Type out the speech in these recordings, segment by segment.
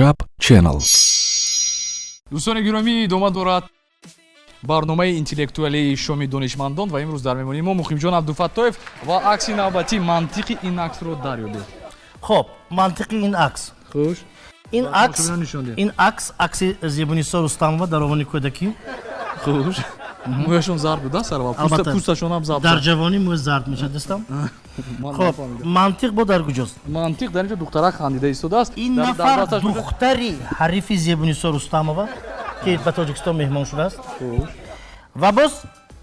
Имшаб Channel. Дӯстони гиромӣ, идома дорад барномаи интеллектуалии «Шоми донишмандон» ва имрӯз дар меҳмонии мо Муқимҷон Абдуфаттоев ва акси навбатӣ. Мантиқи ин аксро дарёбед. Хоб, мантиқи ин акс. Хуш. Ин акс, ин акс, акси Зебунисо Рустамова дар овони кӯдакӣ. Хуш, мӯяшон зард буда сарвал, пӯсташон ҳам зард. Дар ҷавонӣ мӯй зард мешавад, дӯстам. Хоб, мантиқ бо дар куҷост? Мантиқ дар инҷо духтарак хандида истодааст. Ин нафар духтари ҳарифи Зебунисо Рустамова, ки ба Тоҷикистон меҳмон шудааст, ва боз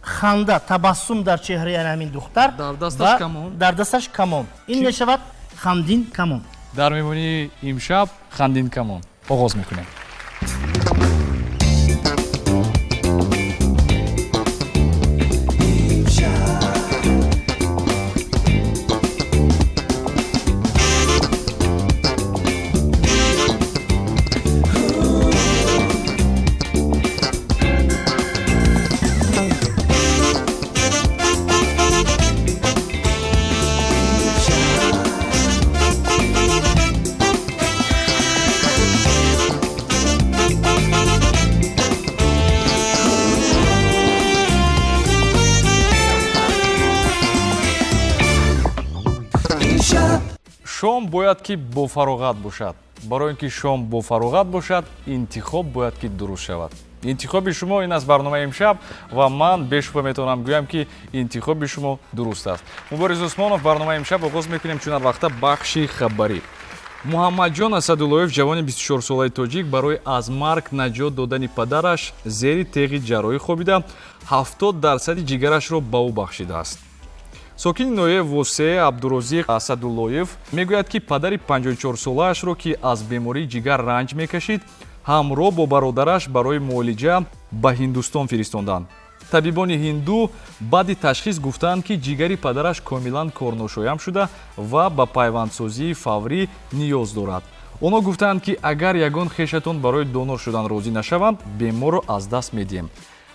ханда, табассум дар чеҳраи ҳамин духтар. Дар дасташ камон. Дар дасташ камон. Ин мешавад хандин камон. Дар меҳмонии имшаб хандин камон. Оғоз мекунем. Шом бояд ки бофароғат бошад. Барои ин ки шом бофароғат бошад, интихоб бояд ки дуруст шавад. Интихоби шумо ин аст барномаи имшаб ва ман бешубҳа метавонам гӯям, ки интихоби шумо дуруст аст. Мубориз Усмонов. Барномаи имшаб оғоз мекунем. Чун ҳар вақта, бахши хабарӣ. Муҳаммадҷон Асадуллоев, ҷавони 24-солаи тоҷик, барои аз марг наҷот додани падараш зери теғи ҷарроҳӣ хобида, 70 дарсади ҷигарашро ба ӯ бахшидааст. Сокини ноҳияи Восе Абдурозиқ Асадуллоев мегӯяд, ки падари 54-солаашро, ки аз бемории ҷигар ранҷ мекашид, ҳамроҳ бо бародараш барои муолиҷа ба Ҳиндустон фиристонданд. Табибони ҳинду баъди ташхис гуфтаанд, ки ҷигари падараш комилан корношоям шуда ва ба пайвандсозии фаврӣ ниёз дорад. Онҳо гуфтаанд, ки агар ягон хешатон барои донор шудан розӣ нашаванд, беморро аз даст медиҳем.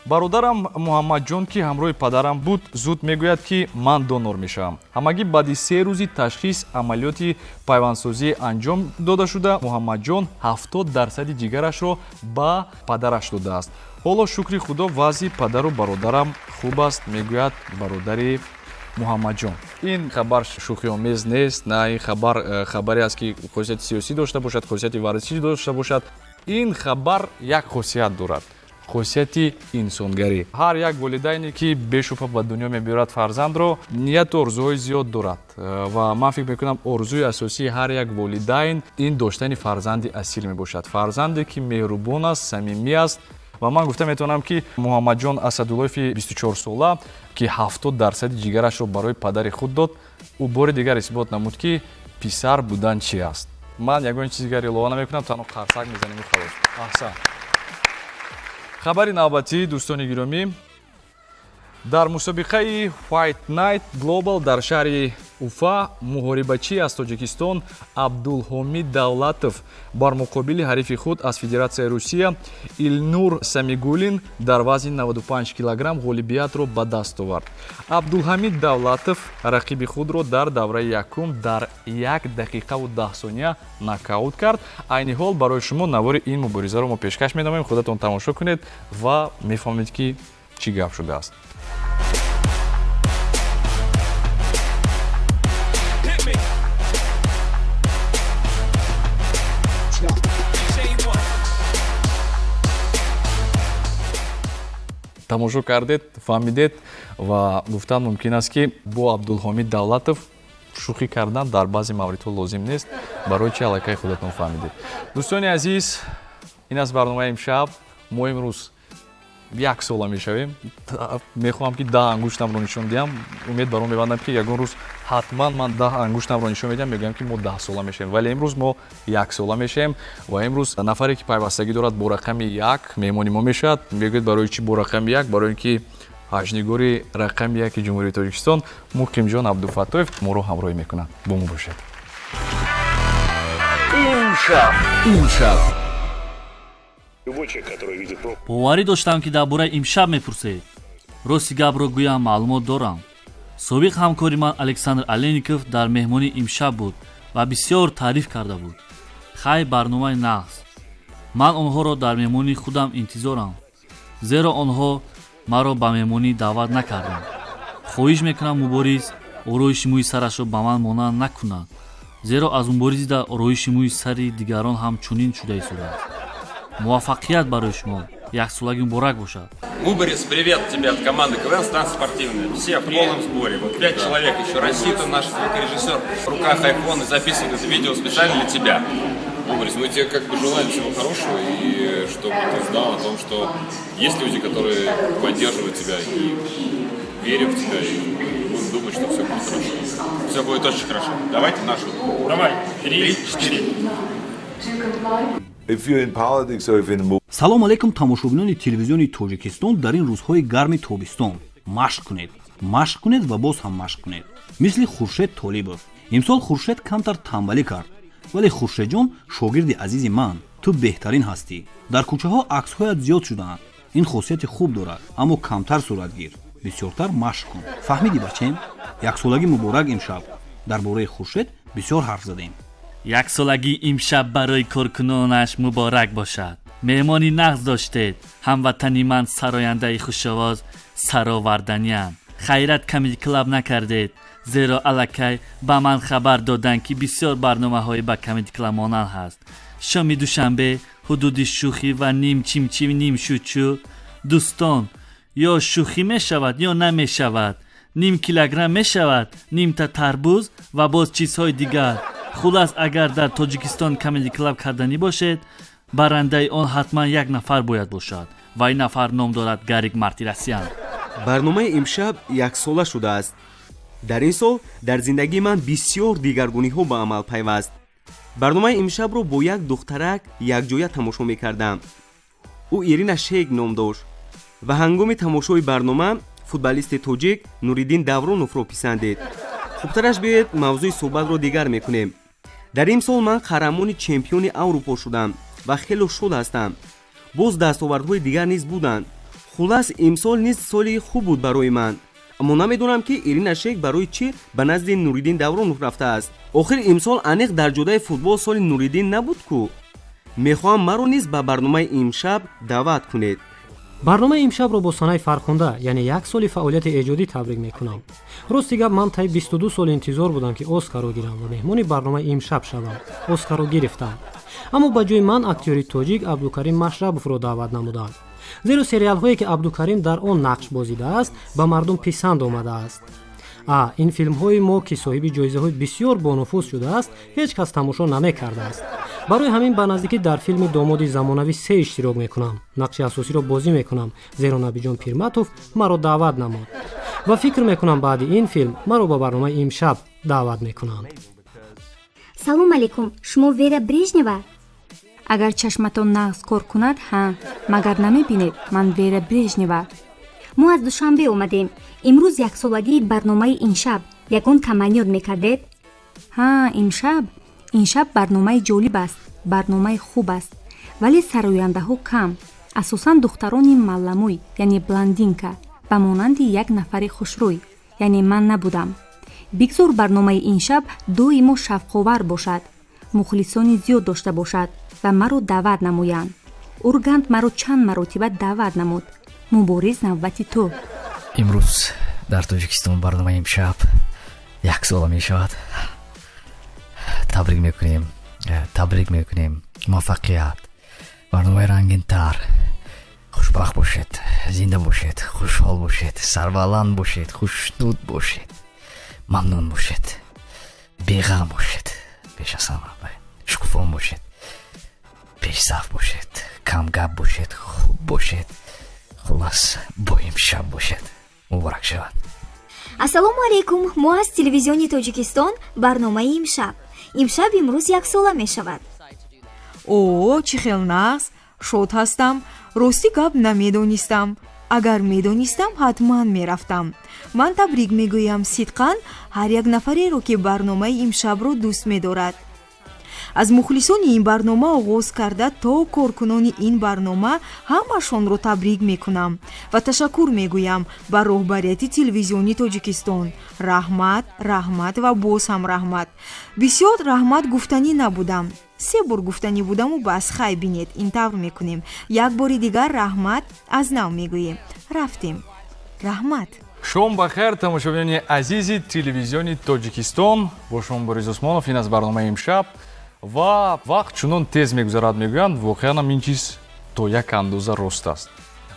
Бародарам Муҳаммадҷон, ки ҳамроҳи падарам буд, зуд мегӯяд, ки ман донор мешавам. Ҳамагӣ баъди 3 рӯзи ташхис амалиёти пайвандсозӣ анҷом дода шуда, Муҳаммадҷон 70 дарсади ҷигарашро ба падараш додааст. Ҳоло, шукри Худо, вазъи падару бародарам хуб аст, мегӯяд бародари Муҳаммадҷон. Ин хабар шӯхиомез нест. На, ин хабар хабаре аст, ки хосияти сиёсӣ дошта бошад, хосияти варзишӣ дошта бошад. Ин хабар як хосият дорад, хосияти инсонгарӣ. Ҳар як волидайне, ки бешубҳа ба дунё мебиёрад фарзандро, нияту орзуҳои зиёд дорад ва ман фикр мекунам, орзуи асосии ҳар як волидайн ин доштани фарзанди асил мебошад, фарзанде ки меҳрубон аст, самимӣ аст. Ва ман гуфта метавонам, ки Муҳаммадҷон Асадуллоеви 24сола, ки 70 дарсади ҷигарашро барои падари худ дод, ӯ бори дигар исбот намуд, ки писар будан чи аст. Ман ягон чизи дигар илова намекунам, танҳо қарсак мезанем, халос. Аҳсан. Хабари навбатӣ, дӯстони гиромӣ. Дар мусобиқаи Fight Night Global дар шаҳри Уфа муҳорибачӣ аз Тоҷикистон Абдулҳомид Давлатов бар муқобили ҳарифи худ аз Федератсияи Русия Илнур Самигулин дар вазни 95 килограмм ғолибиятро ба даст овард. Абдулҳамид Давлатов рақиби худро дар давраи якум дар 1 дақиқаву 10 сония нокаут кард. Айни ҳол барои шумо навори ин муборизаро мо пешкаш менамоем. Худатон тамошо кунед ва мефаҳмед, ки чӣ гап шудааст. Hit me. Chain one. Тамошо кардед, фаҳмидед ва гуфтан мумкин аст, ки бо Абдулҳомид Давлатов шӯхӣ кардан дар баъзе мавридҳо лозим нест. Барои чи, аллакай худатон фаҳмидед. Дӯстони азиз, ин аст барномаи имшаб. Мо имрӯз як сола мешавем. Мехоҳам, ки 10 ангуштамро нишон диҳам. Умед бар он мебандам, ки ягон рӯз ҳатман ман 10 ангуштамро нишон медиҳам, мегӯям, ки мо 10 сола мешавем. Вале имрӯз мо як сола мешавем ва имрӯз нафаре, ки пайвастагӣ дорад бо рақами 1, меҳмони мо мешавад. Мегӯяд, барои чӣ бо рақами 1? Барои ин ки ҳаҷнигори рақами яки Ҷумҳурии Тоҷикистон Муқимҷон Абдуфаттоев моро ҳамроҳӣ мекунад. Бо мо бошед. Имшаб. Имшаб. Любой человек, который видит пропасть, Боварӣ доштам, ки дар бораи имшаб мепурсед. Рости гапро гӯям, маълумот дорам. Собиқ ҳамкори ман Александр Алеников дар меҳмонии имшаб буд ва бисёр таъриф карда буд. Хай, барномаи нағз. Ман онҳоро дар меҳмонии худам интизорам, зеро онҳо маро ба меҳмонӣ даъват накарданд. Хоҳиш мекунам, Мубориз ороиши мӯи сарашро ба ман монанд накунад, зеро аз Мубориз дида ороиши мӯи сари дигарон ҳам чунин шуда истодааст. Муваффақият барои шумо, яксолагӣ муборак бошад. Мубориз, привет тебе от команды КВН «Станция спортивная». Все в полном сборе. Вот пять человек еще. Расита, наш звукорежиссер, в руках iPhone и записывает это видео специально для тебя. Мубориз, мы тебе как бы желаем всего хорошего и чтобы ты знал о том, что есть люди, которые поддерживают тебя и верят в тебя, и будем думать, что все будет хорошо. Все будет очень хорошо. Давайте нашу. Давай, три, четыре. If you're in politics or if in the Салом алейкум, тамошобинони Телевизиони Тоҷикистон. Дар ин рӯзҳои гарми тобистон машқ кунед, машқ кунед ва боз ҳам машқ кунед, мисли Хуршед Толибов. Имсол Хуршед камтар тамбалӣ кард, вале Хуршедҷон, шогирди азизи ман, ту беҳтарин ҳастӣ. Дар кӯчаҳо аксҳоят зиёд шудаанд. Ин хосияти хуб дорад, аммо камтар суратгир, бисёртар машқ кун. Фаҳмидӣ, бачем? Яксолагӣ муборак. Имшаб дар бораи Хуршед бисёр ҳарф задем. Яксолагии имшаб барои коркунонаш муборак бошад. Меҳмони нағз доштед. Ҳамватани ман, сарояндаи хушовоз сароварданиям. Хайрат, Камеди Клаб накардед, зеро аллакай ба ман хабар доданд, ки бисёр барномаҳои ба Камеди Клаб монанд ҳаст. Шоми душанбе ҳудуди шӯхӣ ва ним чимчим, ним шучу. Дӯстон, ё шӯхӣ мешавад, ё намешавад. Ним килограмм мешавад, нимта тарбуз ва боз чизҳои дигар. Хулас, агар дар Тоҷикистон Камеди Клаб карданӣ бошед, барандаи он ҳатман як нафар бояд бошад ва ин нафар ном дорад Гарик Мартирасян. Барномаи имшаб яксола шудааст. Дар ин сол дар зиндагии ман бисёр дигаргуниҳо ба амал пайваст. Барномаи имшабро бо як духтарак якҷоя тамошо мекардам. Ӯ Ирина Шейк ном дошт ва ҳангоми тамошои барнома футболисти тоҷик Нуриддин Давроновро писандид. Хубтараш биёед, мавзӯи суҳбатро дигар мекунем. Дар ин сол ман қаҳрамони чемпиони Аврупо шудам ва хело шод ҳастам. Боз дастовардҳои дигар низ буданд. Хулас, имсол низ соли хуб буд барои ман. Аммо намедонам, ки Ирина Шейк барои чӣ ба назди Нуриддин Давронов рафтааст. Охир имсол аниқ дар ҷодаи футбол соли Нуриддин набуд ку. Мехоҳам маро низ ба барномаи имшаб даъват кунед. Барномаи имшабро бо санаи фархунда, яъне як соли фаъолияти эҷодӣ, табрик мекунам. Рости гап, ман таи 22 сол интизор будам, ки Оскарро гирам ва меҳмони барномаи имшаб шавам. Оскарро гирифтам, аммо ба ҷои ман актёри тоҷик Абдукарим Машрабовро даъват намуданд, зеро сериалҳое, ки Абдукарим дар он нақш бозидааст, ба мардум писанд омадааст. А ин филмҳои мо, ки соҳиби ҷоизаҳои бисёр бонуфуз шудааст, ҳеҷ кас тамошо намекардааст. Барои ҳамин ба наздикӣ дар филми «Домоди замонавӣ се» иштирок мекунам, нақши асосиро бозӣ мекунам, зеро Набиҷон Пирматов маро даъват намуд ва фикр мекунам, баъди ин филм маро ба барномаи имшаб даъват мекунанд. Салом алейкум, шумо Вера Брежнева? Агар чашматон нағз кор кунад, ҳа. Магар намебинед, ман Вера Брежнева. Мо аз Душанбе омадем. Имрӯз яксолагии барномаи имшаб. Ягон таманниёт мекардед? Ҳа, имшаб, имшаб барномаи ҷолиб аст, барномаи хуб аст, вале сарояндаҳо кам, асосан духтарони малламӯй, яъне блондинка, ба монанди як нафари хушрӯй, яъне ман набудам. Бигзор барномаи имшаб доимо шавқовар бошад, мухлисони зиёд дошта бошад ва маро даъват намоянд. Ургант маро чанд маротиба даъват намуд. Мубориз, навбати ту. Имрӯз дар Тоҷикистон барномаи имшаб як сола мешавад. Табрик мекунем, табрик мекунем. Муваффақият, барномаи рангинтар, хушбахт бошед, зинда бошед, хушҳол бошед, сарбаланд бошед, хушнуд бошед, мамнун бошед, беғам бошед, пеш аз ҳама шукуфон бошед, пешсаф бошед, камгап бошед, хуб бошед, хулас, бо имшаб бошед. Муборак шавад. Ассалому алайкум, мо аз Телевизиони Тоҷикистон, барномаи имшаб. Имшаб имрӯз яксола мешавад. О, чӣ хел нағз, шод ҳастам. Рости гап, намедонистам. Агар медонистам, ҳатман мерафтам. Ман табрик мегӯям сидқан ҳар як нафареро, ки барномаи имшабро дӯст медорад, аз мухлисони ин барнома оғоз карда то коркунони ин барнома, ҳамашонро табрик мекунам ва ташаккур мегӯям ба роҳбарияти Телевизиони Тоҷикистон. Раҳмат, раҳмат ва боз ҳам раҳмат. Бисёр раҳмат гуфтанӣ набудам. Се бор гуфтанӣ будаму бас. Хай, бинед, ин тавр мекунем: як бори дигар раҳмат аз нав мегӯем. Рафтем, раҳмат. Шом ба хайр, тамошобинони азизи Телевизиони Тоҷикистон. Бо шумо Борис Усмонов, ин аз барномаи имшаб. Ва вақт чунон тез мегузарад, мегӯянд, воқеан ин чиз то як андоза рост аст,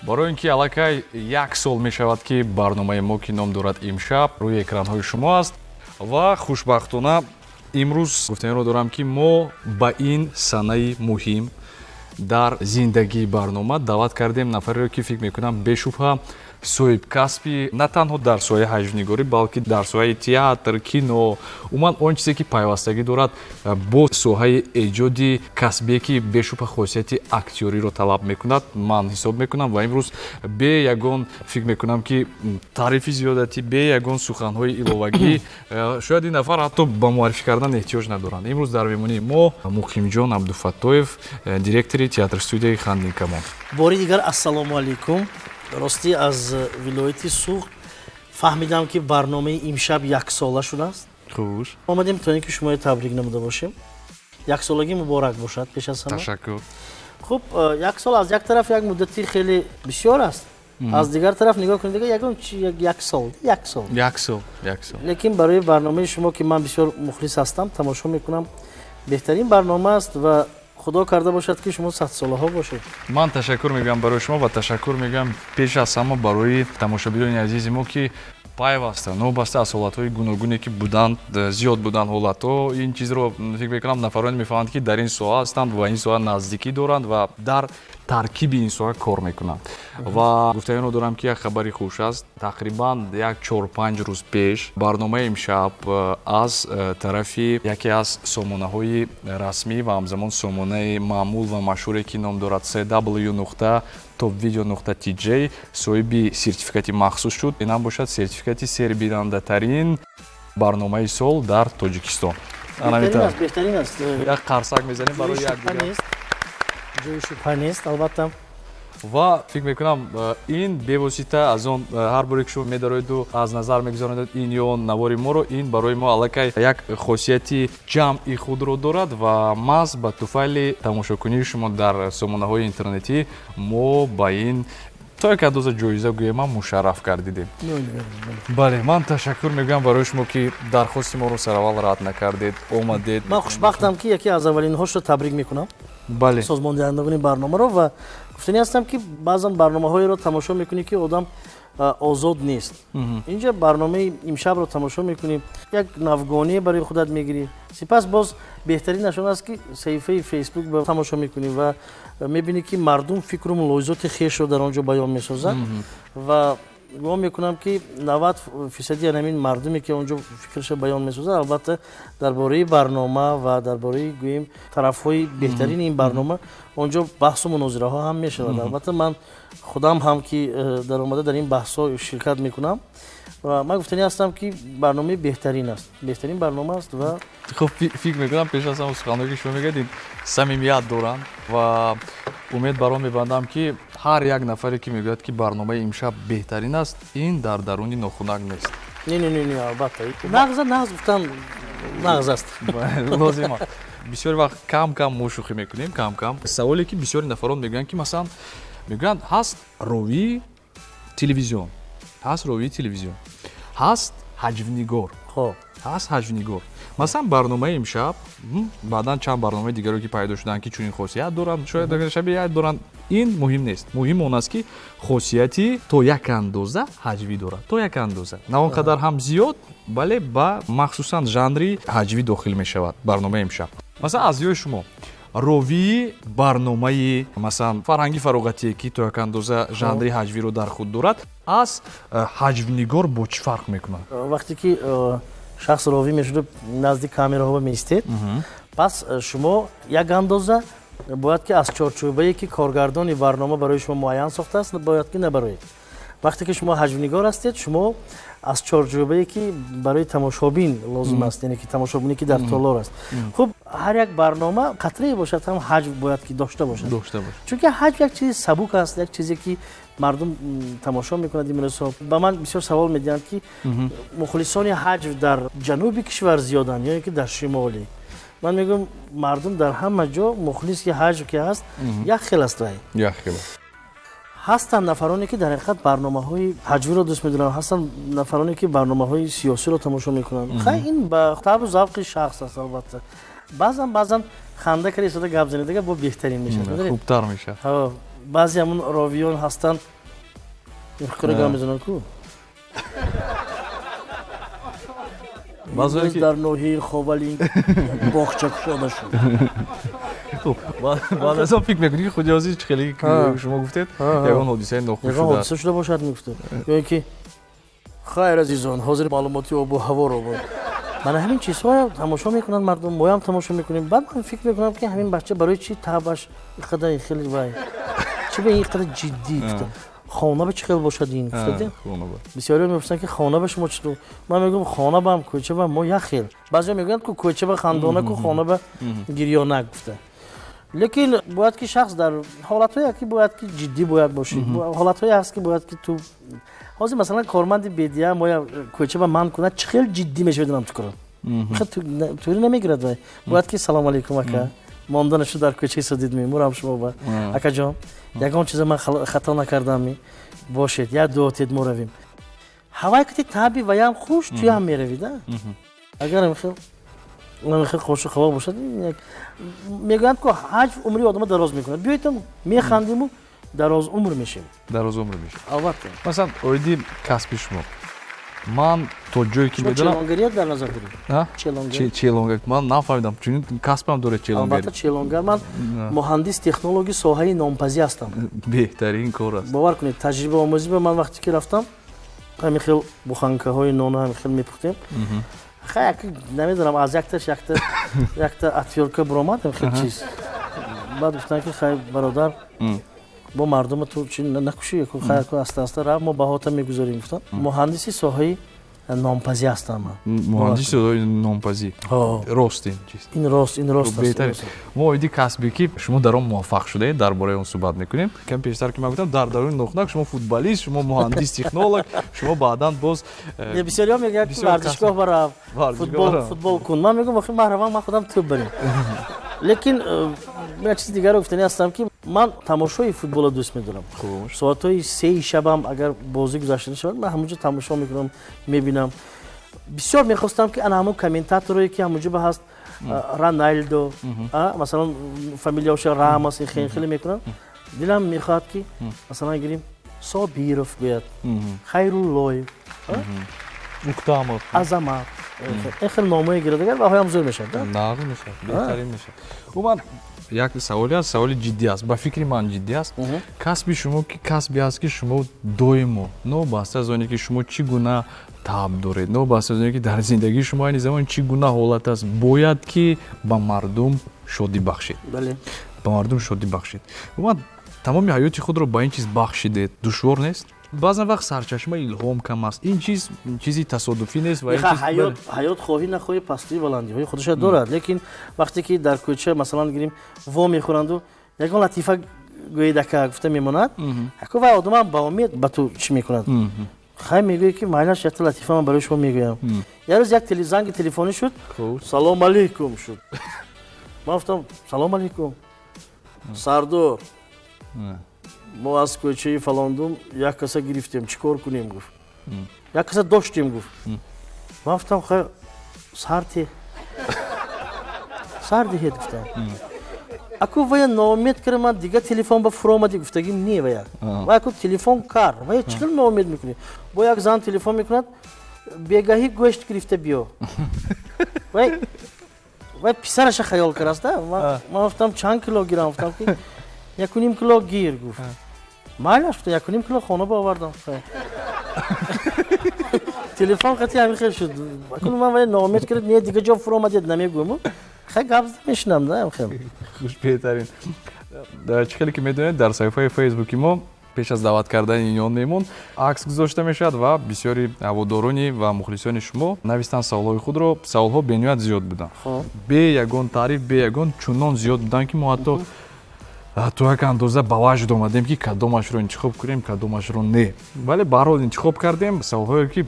барои ин ки аллакай як сол мешавад, ки барномаи мо, ки ном дорад «Имшаб», рӯи экранҳои шумо аст. Ва хушбахтона имрӯз гуфтаниро дорам, ки мо ба ин санаи муҳим дар зиндагии барнома даъват кардем нафареро, ки фикр мекунам, бешубҳа соҳибкасби на танҳо дар соҳаи ҳаҷвнигорӣ, балки дар соҳаи театр, кино, умуман он чизе, ки пайвастагӣ дорад бо соҳаи эҷоди касбие, ки бешубҳа хосияти актёриро талаб мекунад, ман ҳисоб мекунам. Ва имрӯз бе ягон, фикр мекунам, ки таърифи зиёдатӣ, бе ягон суханҳои иловагӣ, шояд ин нафар ҳатто ба муаррифӣ кардан эҳтиёҷ надоранд. Имрӯз дар меҳмонии мо Муқимҷон Абдуфаттоев, директори театр студияи «Хандинкамон». Бори дигар ассалому алайкум. Ростӣ, аз вилояти Суғд фаҳмидам, ки барномаи имшаб яксола шудааст. Хуш. Омадем, то ин ки шуморо табрик намуда бошем. Яксолагӣ муборак бошад пеш аз ҳама. Ташаккур. Хуб, як сол аз як тараф як муддати хеле бисёр аст, аз дигар тараф нигоҳ кунед, ягон як сол, як сол. Як сол, як сол. Лекин барои барномаи шумо, ки ман бисёр мухлис ҳастам, тамошо мекунам, беҳтарин барнома аст ва Худо карда бошад, ки шумо садсолаҳо бошед. Ман ташаккур мегӯям барои шумо ва ташаккур мегӯям пеш аз ҳама барои тамошобинони азизи мо, ки пайваста, новобаста аз ҳолатҳои гуногуне, ки буданд, зиёд буданд ҳолатҳо. Ин чизро, фикр мекунам, нафароне мефаҳманд, ки дар ин соҳа ҳастанд ва ин соҳа наздикӣ доранд ва дар таркиби ин соҳа кор мекунанд. Ва гуфтаниро дорам, ки як хабари хуш аст. Тақрибан як 4-5 рӯз пеш барномаи имшаб аз тарафи яке аз сомонаҳои расмӣ ва ҳамзамон сомонаи маъмул ва машҳуре, ки ном дорад cw.topvideo.tj, соҳиби сертификати махсус шуд. Инам бошад сертификати сербинандатарин барномаи сол дар Тоҷикистон. Беҳтарин аст. Як қарсак мезанем барои якдигар. Ҷои шубҳа нест, албатта. Ва фикр мекунам, ин бевосита аз он ҳар боре, ки шумо медароеду аз назар мегузаронед ин ё он навори моро, ин барои мо аллакай як хосияти ҷамъи худро дорад. Ва маҳз ба туфайли тамошокунии шумо дар сомонаҳои интернетӣ мо ба ин то як андоза ҷоиза гӯем мушарраф гардидем. Бале, ман ташаккур мегӯям барои шумо, ки дархости моро сараввал рад накардед, омадед. Ман хушбахтам, ки яке аз аввалинҳошро табрик мекунам, созмондиҳандагони барномаро. Ва гуфтанӣ ҳастам, ки баъзан барномаҳоеро тамошо мекунӣ, ки одам озод нест. Инҷа барномаи имшабро тамошо мекунӣ, як навгоние барои худат мегирӣ. Сипас боз беҳтаринаш он аст, ки саҳифаи Фейсбук тамошо мекунӣ ва мебинӣ, ки мардум фикру мулоҳизоти хешро дар он ҷо баён месозанд. Ва гумон мекунам, ки 90 фисади ҳамин мардуме, ки он ҷо фикрашро баён месозад, албатта, дар бораи барнома ва дар бораи, гӯем, тарафҳои беҳтарини ин барнома он ҷо баҳсу мунозираҳо ҳам мешавад. Албатта, ман худам ҳам, ки даромада дар ин баҳсҳо ширкат мекунам, ва ман гуфтанӣ ҳастам, ки барномаи беҳтарин аст, беҳтарин барнома аст ва Хуб, фикр мекунам, пеш аз ҳама суханҳое, ки шумо мегӯед, ин самимият доранд. Ва умед бар он мебандам, ки ҳар як нафаре, ки мегӯяд, ки барномаи имшаб беҳтарин аст, ин дар даруни нохунак нест. Не, не, не, не, албатта, нағза, нағз гуфтан нағз аст. Лозим аст. Бисёри вақт кам кам мо шӯхӣ мекунем, кам кам. Саволе, ки бисёри нафарон мегӯянд, ки масалан мегӯянд, ҳаст ровии телевизион, ҳаст ровии телевизион, ҳаст ҳаҷвнигор, ҳаст ҳаҷвнигор. Масалан, барномаи имшаб, баъдан чанд барномаи дигаро, ки пайдо шуданд, ки чунин хосият доранд, шояд шабеҳат доранд, ин муҳим нест. Муҳим он аст, ки хосияти то як андоза ҳаҷвӣ дорад, то як андоза, на он қадар ҳам зиёд, бале, ба махсусан жанри ҳаҷвӣ дохил мешавад барномаи имшаб. Масалан, аз ҷои шумо, ровии барномаи, масалан, фарҳанги фароғатие, ки то як андоза жанри ҳаҷвиро дар худ дорад, аз ҳаҷвнигор бо чӣ фарқ мекунад? Вақте ки шахс ровӣ мешуду назди камераҳо меистед, пас шумо як андоза бояд, ки аз чорчӯбае, ки коргардони барнома барои шумо муайян сохтааст, бояд ки набароед. Вақте ки шумо ҳаҷвнигор ҳастед, шумо аз чорчӯбае, ки барои тамошобин лозим аст, яъне ки тамошобине, ки дар толор аст. Хуб, ҳар як барнома қатрае бошад ҳам, ҳаҷв бояд ки дошта бошад, чунки ҳаҷв як чизи сабук аст, як чизе, ки мардум тамошо мекунад. Имрӯзҳо ба ман бисёр савол медиҳанд, ки мухлисони ҳаҷв дар ҷануби кишвар зиёданд ё ин ки дар шимолӣ. Ман мегӯям, мардум дар ҳама ҷо мухлис ки ҳаҷв ки ҳаст, як хел аст вай. Як хел аст. Ҳастанд нафароне ки дар ҳақиқат барномаҳои ҳаҷвиро дӯст медоранд, ҳастанд нафароне ки барномаҳои сиёсиро тамошо мекунанд. Хай, ин ба табъу завқи шахс аст албатта. Баъзан баъзан ханда карда истода гап занед, дигар бо беҳтарин мешавад. Хубтар мешавад. Баъзе ҳамун ровиён ҳастанд, ин гап мезананд ку. Дар ноҳияи Ховалинг боғча кушода шуд. Баъд аз он фикр мекунӣ ки худи ҳозир чӣ хеле шумо гуфтед, ягон ҳодисаи нохуш шуда. Ягон ҳодиса шуда бошад мегуфтед. Ё ин ки хайр, азизон, ҳозир маълумоти обу ҳаворо буд. Мана ҳамин чизҳоро тамошо мекунанд мардум, моям тамошо мекунем. Баъд ман фикр мекунам ки ҳамин бача барои чӣ табаш инқадар хеле вай, чӣ ба инқадар ҷиддӣ гуфта. Хона ба чӣ хел бошад ин гуфтаде? Бисёриҳо мепурсанд ки хона ба шумо чӣ? Ман мегӯям хона ба ҳам кӯча ба мо як хел. Баъзеҳо мегӯянд ку кӯча ба хандона, ку хона ба гирёнак гуфта. Лекин бояд ки шахс дар ҳолатҳое ки бояд ки ҷиддӣ бояд бошӣ, ҳолатҳое ҳаст ки бояд ки ту ҳозир масалан корманди бедия моя кӯча ба ман кунад, чӣ хел ҷиддӣ мешавад нам ту кунад. Тури намегирад вай. Бояд ки салом алейкум ака, монданашу дар кӯчаи содид мемурам шумо ба акаҷон, ягон чиза ман хато накардам, бошед, як дуо тед мо равем. Ҳавай кати таби ваям хуш, туям меравӣ да. Агар хел хошу хаво бошад, мегӯянд ку ҳаҷв умри одама дароз мекунад. Биёед механдиму дароз умр мешавем. Дароз умр мешавем. Албатта. Масалан, оиди касби шумо. Ман то ҷое ки медонам, челонгарият дар назар доред? Челонгар. Ман нафаҳмидам, чунин касбам доред челонгарӣ. Албатта челонгар. Ман муҳандис технологи соҳаи нонпазӣ ҳастам. Беҳтарин кор аст. Бовар кунед, таҷрибаомӯзӣ ба ман вақте ки рафтам, ҳамин хел буханкаҳои нону ҳамин хел мепухтем. Хай, намедонам, аз якташ якта отвёрка буромад, ҳамин хел чиз. Баъд гуфтанд ки хай бародар, бо мардума ту чи накушӣ, хай аста аста рафт, мо баҳота мегузорем гуфтанд. Муҳандиси соҳаи нонпазӣ ҳастам ман. Муҳандиси соҳаи нонпазӣ. Рост ин чиз. Ин рост, ин рост аст. Мо оиди касбе ки шумо дар он муваффақ шудаед, дар бораи он суҳбат мекунем. Кам пештар ки ман гуфтам, дар даруни нохунак шумо футболист, шумо муҳандис технолог, шумо баъдан боз бисёриҳо мегӯянд ки варзишгоҳ барав, футбол кун. Ман мегӯям охир ман равам, ман худам тӯб барем. Лекин як чизи дигарро гуфтанӣ ҳастам ки ман тамошои футболро дӯст медорам. Соатҳои 3 шабам агар бозӣ гузашта шавад, ман ҳамонҷо тамошо мекунам, мебинам. Бисёр мехостам ки ана ҳамон комментаторое ки ҳамонҷо ба ҳаст, Роналдо, масалан фамилияшо Рамос, ин хеле хеле мекунанд. Дилам мехоҳад ки масалан гирим Собиров гӯяд, Хайруллоев, Уктамов, Азамат. Ин хеле номое гирад, агар ваҳоям зӯр мешавад. Нағз мешавад, беҳтарин мешавад. Уман як саволе аст, саволи ҷиддӣ аст, ба фикри ман ҷиддӣ аст. Касби шумо ки касбе аст ки шумо доимо, новобаста аз оне ки шумо чӣ гуна таб доред, новобаста аз оне ки дар зиндагии шумо айни замон чӣ гуна ҳолат аст, бояд ки ба мардум шодӣ бахшед. Ба мардум шодӣ бахшед. Уман тамоми ҳаёти худро ба ин чиз бахшидед, душвор нест? Баъзан вақт сарчашмаи илҳом кам аст. Ин чиз чизи тасодуфӣ нест ва ҳаёт хоҳӣ нахоҳӣ пастии баландиҳои худашро дорад. Лекин вақте ки дар кӯча масалан гирим во мехӯранду ягон латифа гӯед ака гуфта мемонад, аку вай одамам ба умед ба ту чӣ мекунад. Хай мегӯе ки майлаш якта латифа ман барои шумо мегӯям. Як рӯз як занги телефонӣ шуд, салом алейкум шуд. Ман гуфтам салом алейкум, сардор, мо аз кӯчаи фалондум як каса гирифтем, чӣ кор кунем гуфт. Як каса доштем гуфт. Ман гуфтам хай сарте сар диҳед гуфтам. Аку вая ноумед кара, ман дига телефон ба фуромадӣ гуфтагим не вая. Вай аку телефон кар, вая чӣ хел ноумед мекунӣ? Бо як зан телефон мекунад, бегаҳӣ гӯшт гирифта биё. Вай писараша хаёл карааст. Ман гуфтам чанд кило гирам, гуфтам ки 1.5 кило гир гуфт. Майлаш гуфта 1.5 кило хона бовардам. Телефон қатъи ҳамин хел шуд. Акун ман вай ноумед кард, не дига ҷо фуромадед намегӯям. Хай гап мешинам да хел. Хуш, беҳтарин. Чӣ хеле ки медонед, дар саҳифаи фейсбуки мо пеш аз даъват кардани ин меҳмон акс гузошта мешавад ва бисёри ҳаводорони ва мухлисони шумо навистанд саволҳои худро. Саволҳо бениҳоят зиёд буданд. Бе ягон таъриф, бе ягон чунон зиёд буданд ки мо ҳатто то як андоза ба ваҷд омадем ки кадомашро интихоб кунем, кадомашро не. Вале ба ҳар ҳол интихоб кардем саволҳое ки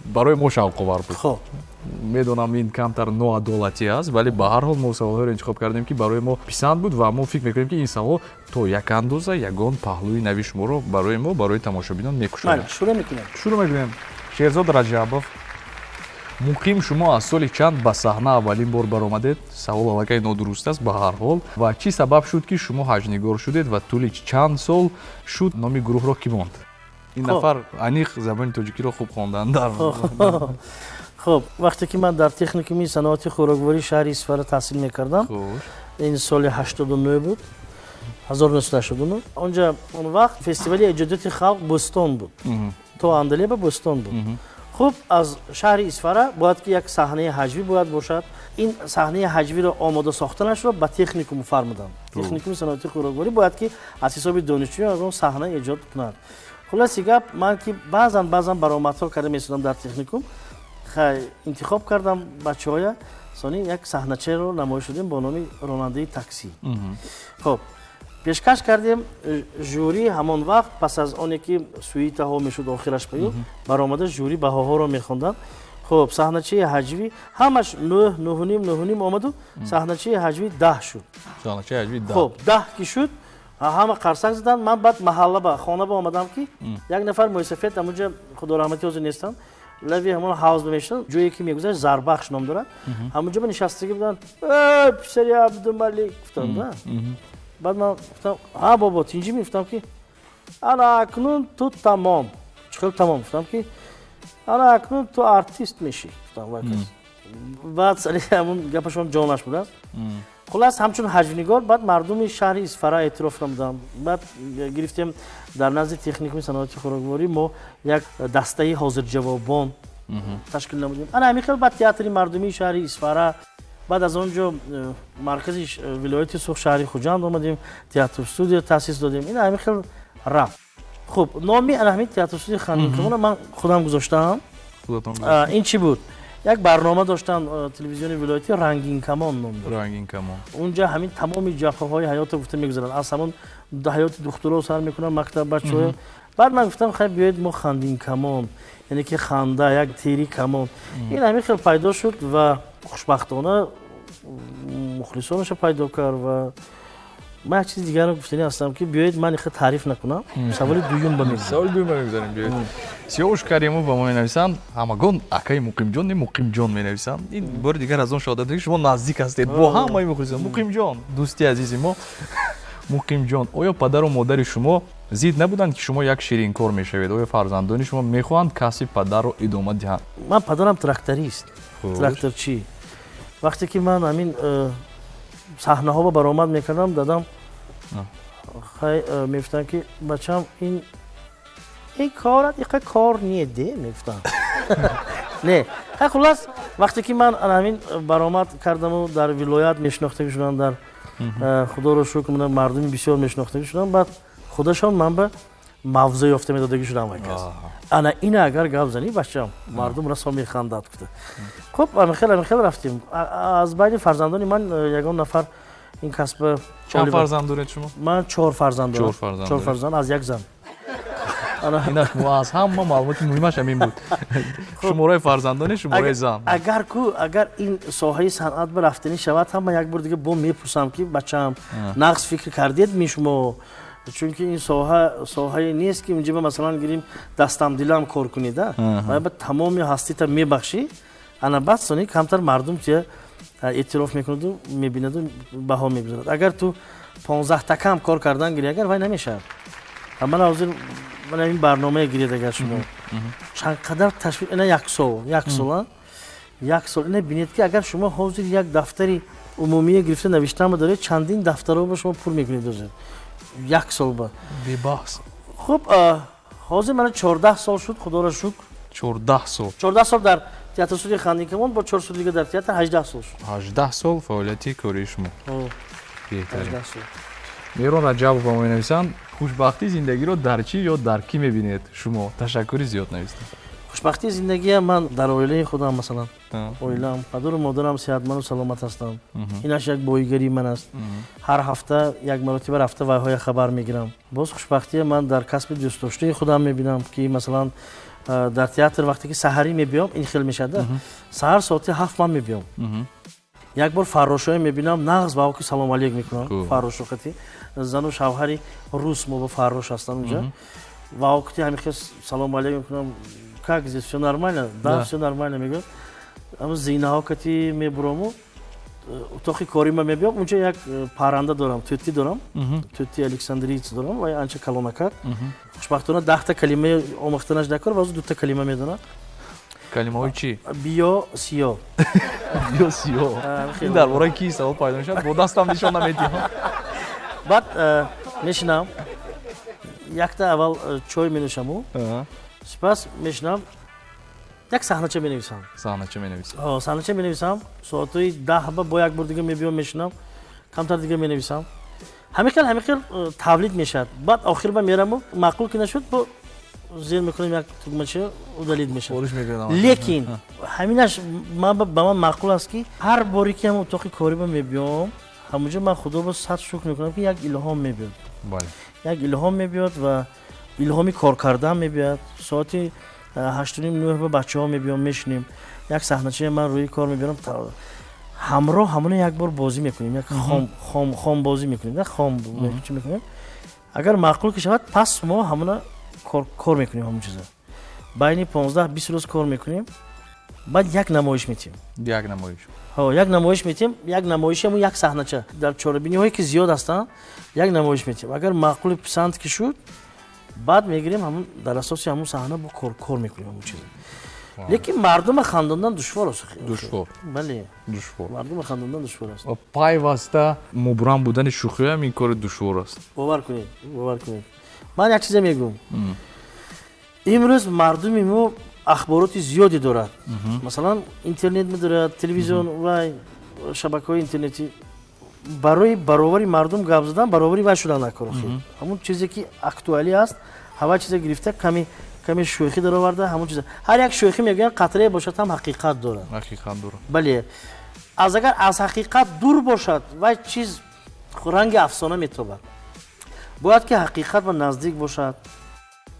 барои мо шавқовар буд. Медонам, ин камтар ноадолатӣ аст, вале ба ҳар ҳол мо саволҳоеро интихоб кардем, ки барои мо писанд буд, ва мо фикр мекунем, ки ин савол то як андоза ягон паҳлӯи нави шуморо барои мо, барои тамошобинон мекушояд. Шурӯъ мекунем. Шурӯъ мекунем. Шерзод Раҷабов: Муқим, шумо аз соли чанд ба саҳна аввалин бор баромадед? Савол аллакай нодуруст аст. Ба ҳар ҳол, ва чӣ сабаб шуд, ки шумо ҳаҷнигор шудед, ва тӯли чанд сол шуд? Номи гурӯҳро кӣ монд? Ин нафар аниқ забони тоҷикиро хуб хондан дар Хуб, вақте ки ман дар техникуми саноати хӯроквории шаҳри Исфара таҳсил мекардам, ин соли 89 буд, 1989, онҷа он вақт фестивали эҷодиёти халқ Бӯстон буд, то Андалеба Бӯстон буд. Хуб, аз шаҳри Исфара бояд ки як саҳнаи ҳаҷвӣ бояд бошад. Ин саҳнаи ҳаҷвиро омода сохтанашро ба техникум фармуданд. Техникуми саноати хӯрокворӣ бояд ки аз ҳисоби донишҷӯён аз он саҳна эҷод кунад. Хулоси гап, ман ки баъзан баъзан баромадҳо карда месудам дар техникум, хай, интихоб кардам бачаҳоя, сони як саҳначаро намоиш додем бо номи «Ронандаи таксӣ». Хуб, пешкаш кардем. Жюри ҳамон вақт, пас аз оне ки сюитаҳо мешуд, охираш паю баромада, жюри баҳоҳоро мехонданд. Хуб, саҳначаи ҳаҷвӣ ҳамаш 9, 9.5, 9.5 омаду саҳначаи ҳаҷвӣ 10 шуд. Хуб, 10 ки шуд, ҳама қарсак заданд. Ман баъд маҳалла ба хона ба омадам, ки як нафар мӯйсафед ҳамунҷа, худо раҳмати, ҳозир нестанд, лави ҳамон ҳавз мешуданд, ҷое ки мегузашт, Зарбахш ном дорад, ҳамунҷо ба нишастагӣ буданд. «Писари Абдумалик», гуфтанд. Баъд ман гуфтам: «Ҳа, бобо, тинҷӣ?» Мегуфтам, ки ана акнун ту тамом. «Чӣ хел тамом?» Гуфтам, ки ана акнун ту артист мешӣ, гуфтам. Баъд сари ҳамун гапашон ҷонаш будааст. Хулас, ҳамчун ҳаҷвнигор баъд мардуми шаҳри Исфара эътироф намудам. Баъд гирифтем, дар назди техникуми саноати хӯрокворӣ мо як дастаи ҳозирҷавобон ташкил намудем. Ана ҳамин хел баъд театри мардумии шаҳри Исфара, баъд аз он ҷо маркази вилояти Суғд, шаҳри Хуҷанд омадем, театр студия таъсис додем. Ин ҳамин хел рафт. Хуб, номи ана ҳамин театр студия «Хандинкамона» ман худам гузоштаам. Ин чӣ буд? Як барнома доштанд телевизиони вилоятӣ, «Рангинкамон» ном дошт. «Рангинкамон». Унҷа ҳамин тамоми ҷабҳаҳои ҳаётро гуфта мегузаранд, аз ҳамон ҳаёти духтуро сар мекунанд, мактаб, бачаҳо. Баъд ман гуфтам: «Хай, биёед мо Хандинкамон, яъне ки ханда, як тири камон». Ин ҳамин хел пайдо шуд ва хушбахтона мухлисонашо пайдо кард. Ва ман як чизи дигарро гуфтанӣ ҳастам, ки биёед, ман ихе таъриф накунам, саволи дуюм ба мегузарем. Саволи дуюм ба мегузарем, биёед. Сиёвуш Каримов ба мо менависанд: ҳамагон акаи Муқимҷон, не, Муқимҷон менависанд. Ин бори дигар аз он шоҳодат, ки шумо наздик ҳастед бо ҳамаи мухлисон. Муқимҷон, дӯсти азизи мо, Муқимҷон, оё падару модари шумо зид набуданд, ки шумо як ширинкор мешавед? Оё фарзандони шумо мехоҳанд касби падарро идома диҳанд? Ман падарам тракторист, тракторчӣ. Вақте ки ман ҳамин саҳнаҳо баромад мекардам, дадам хай мегуфтанд, ки бачам, ин корат иқа кор не де, мегуфтанд. Не, хай, хулас, вақте ки ман ҳамин баромад кардаму дар вилоят мешинохтагӣ шудам, дар худоро шукр, мардуми бисёр мешинохтагӣ шудам, баъд худашон ман ба мавзӯъ ёфта медодагӣ шудам. Кас ана ина агар гап занӣ, бачам, мардум расо механдад, гуфта. Хуб, ҳамин хел рафтем. Аз байни фарзандони ман ягон нафар ин касба Чанд фарзанд доред шумо? Ман чор фарзанд дорам, чор фарзанд аз як зан. Инаш аз ҳама маълумоти муҳимаш ҳамин буд: шумораи фарзандони, шумораи зан. Агар ку агар ин соҳаи санъат ба рафтанӣ шавад, ҳама як бор дига бо мепурсам, ки бачам, нағз фикр кардед ми шумо? Чунки ин соҳа соҳае нест, ки инҷа масалан гирим, дастам дилам кор кунед, ба тамоми ҳастита мебахшӣ. Ана баъд сони камтар мардум тия эътироф мекунаду мебинаду баҳо мегузорад. Агар ту 15 такам кор кардан гирӣ, агар вай намешавад. Ман ҳозир ман ин барномае гиред, агар шумо чанд қадар ташвиқ, ина як сол, як сол, як сол, ина бинед, ки агар шумо ҳозир як дафтари умумие гирифта навиштанба доред, чандин дафтарҳо ба шумо пур мекунед ҳозир як сол ба. Бебаҳс. Хуб, ҳозир мана 14 сол шуд, худоро шукр. 14 сол. 14 сол дар театр студияи Хандинкамон, бо 4 соли дига дар театр, 18 сол шуд. 18 сол фаъолияти кории шумо. Беҳтарин. Меҳрон Раҷабов ба мо менависанд: хушбахтии зиндагиро дар чӣ ё дар кӣ мебинед шумо? Ташаккури зиёд, навистед. Хушбахтии зиндагия ман дар оилаи худам, масалан оилаам, падару модарам сеҳатманду саломат ҳастанд, инаш як боигарии ман аст. Ҳар ҳафта як маротиба рафта вайҳоя хабар мегирам. Боз хушбахтия ман дар касби дӯстдоштаи худам мебинам, ки масалан Дар театр вақте ки саҳарӣ мебиём, ин хел мешавад. Саҳар соати 7 ман мебиём. Як бор фаррошое мебинам, нағз ба ки салом алейк мекунам. Фаррошо қати зану шавҳари рус мо ба фаррош ҳастанд унҷа. Ва окти ҳамин хел салом алейк мекунам. Как здесь, все нормально? Да, все нормально, мегӯяд. Ама зинаҳо кати мебураму утоқи корима мебиём. Унҷа як парранда дорам, тӯтӣ дорам, тӯти александриец дорам ва анча калонакак. Хушбахтона 10та калима омӯхтанаш дакор, ва 2та калима медонад. Калимаҳои чӣ? Биё, сиё. Биё, сиё. Ин дар бораи ки савол пайдо мешавад? Бо дастам нишон намедиҳам. Баъд мешинам, якта аввал чой менӯшаму, сипас мешинам, як саҳнача менависам. Саҳнача менависам. Саҳнача менависам, соатҳои 10 ба бо як бор дига мебиём, мешинам, камтар дига менависам. Ҳамин хел тавлид мешавад. Баъд охир ба мераму, маъқул ки нашуд, бо зер мекунем як тугмача, удалить мешавад. Лекин ҳаминаш ба ман маъқул аст, ки ҳар боре ки ҳам утоқи кориба мебиём, ҳамонҷо ман худо сад шукр мекунам, ки як илҳом мебиёд. Як илҳом мебиёд ва илҳоми кор кардан мебиёд. Соати 8:30-9 ба бачаҳо мебиём, мешинем. Як саҳначаи ман рӯи кор мебиёрам, ҳамроҳ ҳамоно як бор бозӣ мекунем, як хом хом бозӣ мекунем, хом чӣ мекунем. Агар маъқул ки шавад, пас мо ҳамона кор мекунем, ҳамон чиза. Байни 15-20 рӯз кор мекунем, баъд як намоиш метиҳем. Як намоиш. Ҳо, як намоиш метиҳем, як намоиш ҳамон як саҳнача. Дар чорабиниҳое ки зиёд ҳастанд, як намоиш метиҳем. Агар маъқули писанд ки шуд, баъд мегирем ҳамон дар асоси ҳамон саҳна бо кор мекунем ҳамон чиза. Лекин мардума хандондан душвор аст. Душвор. Бале. Душвор. Мардума хандондан душвор аст. Ва пайваста мубрам будани шӯхиам ин кори душвор аст. Бовар кунед, бовар кунед. Ман як чизе мегӯм. Имрӯз мардуми мо ахбороти зиёде дорад. Масалан, интернет медорад, телевизион ва шабакаҳои интернетӣ. Барои баровари мардум гап задан, баровари вай шудан накор. Ҳамон чизе ки актуалӣ аст, ҳава чизе гирифта, ками ками шӯхӣ дароварда, ҳамон чиза. Ҳар як шӯхӣ мегӯянд қатрае бошад ҳам ҳақиқат дорад. Ҳақиқат дорад. Бале. Аз агар аз ҳақиқат дур бошад, вай чиз ранги афсона метобад. Бояд ки ҳақиқат ба наздик бошад.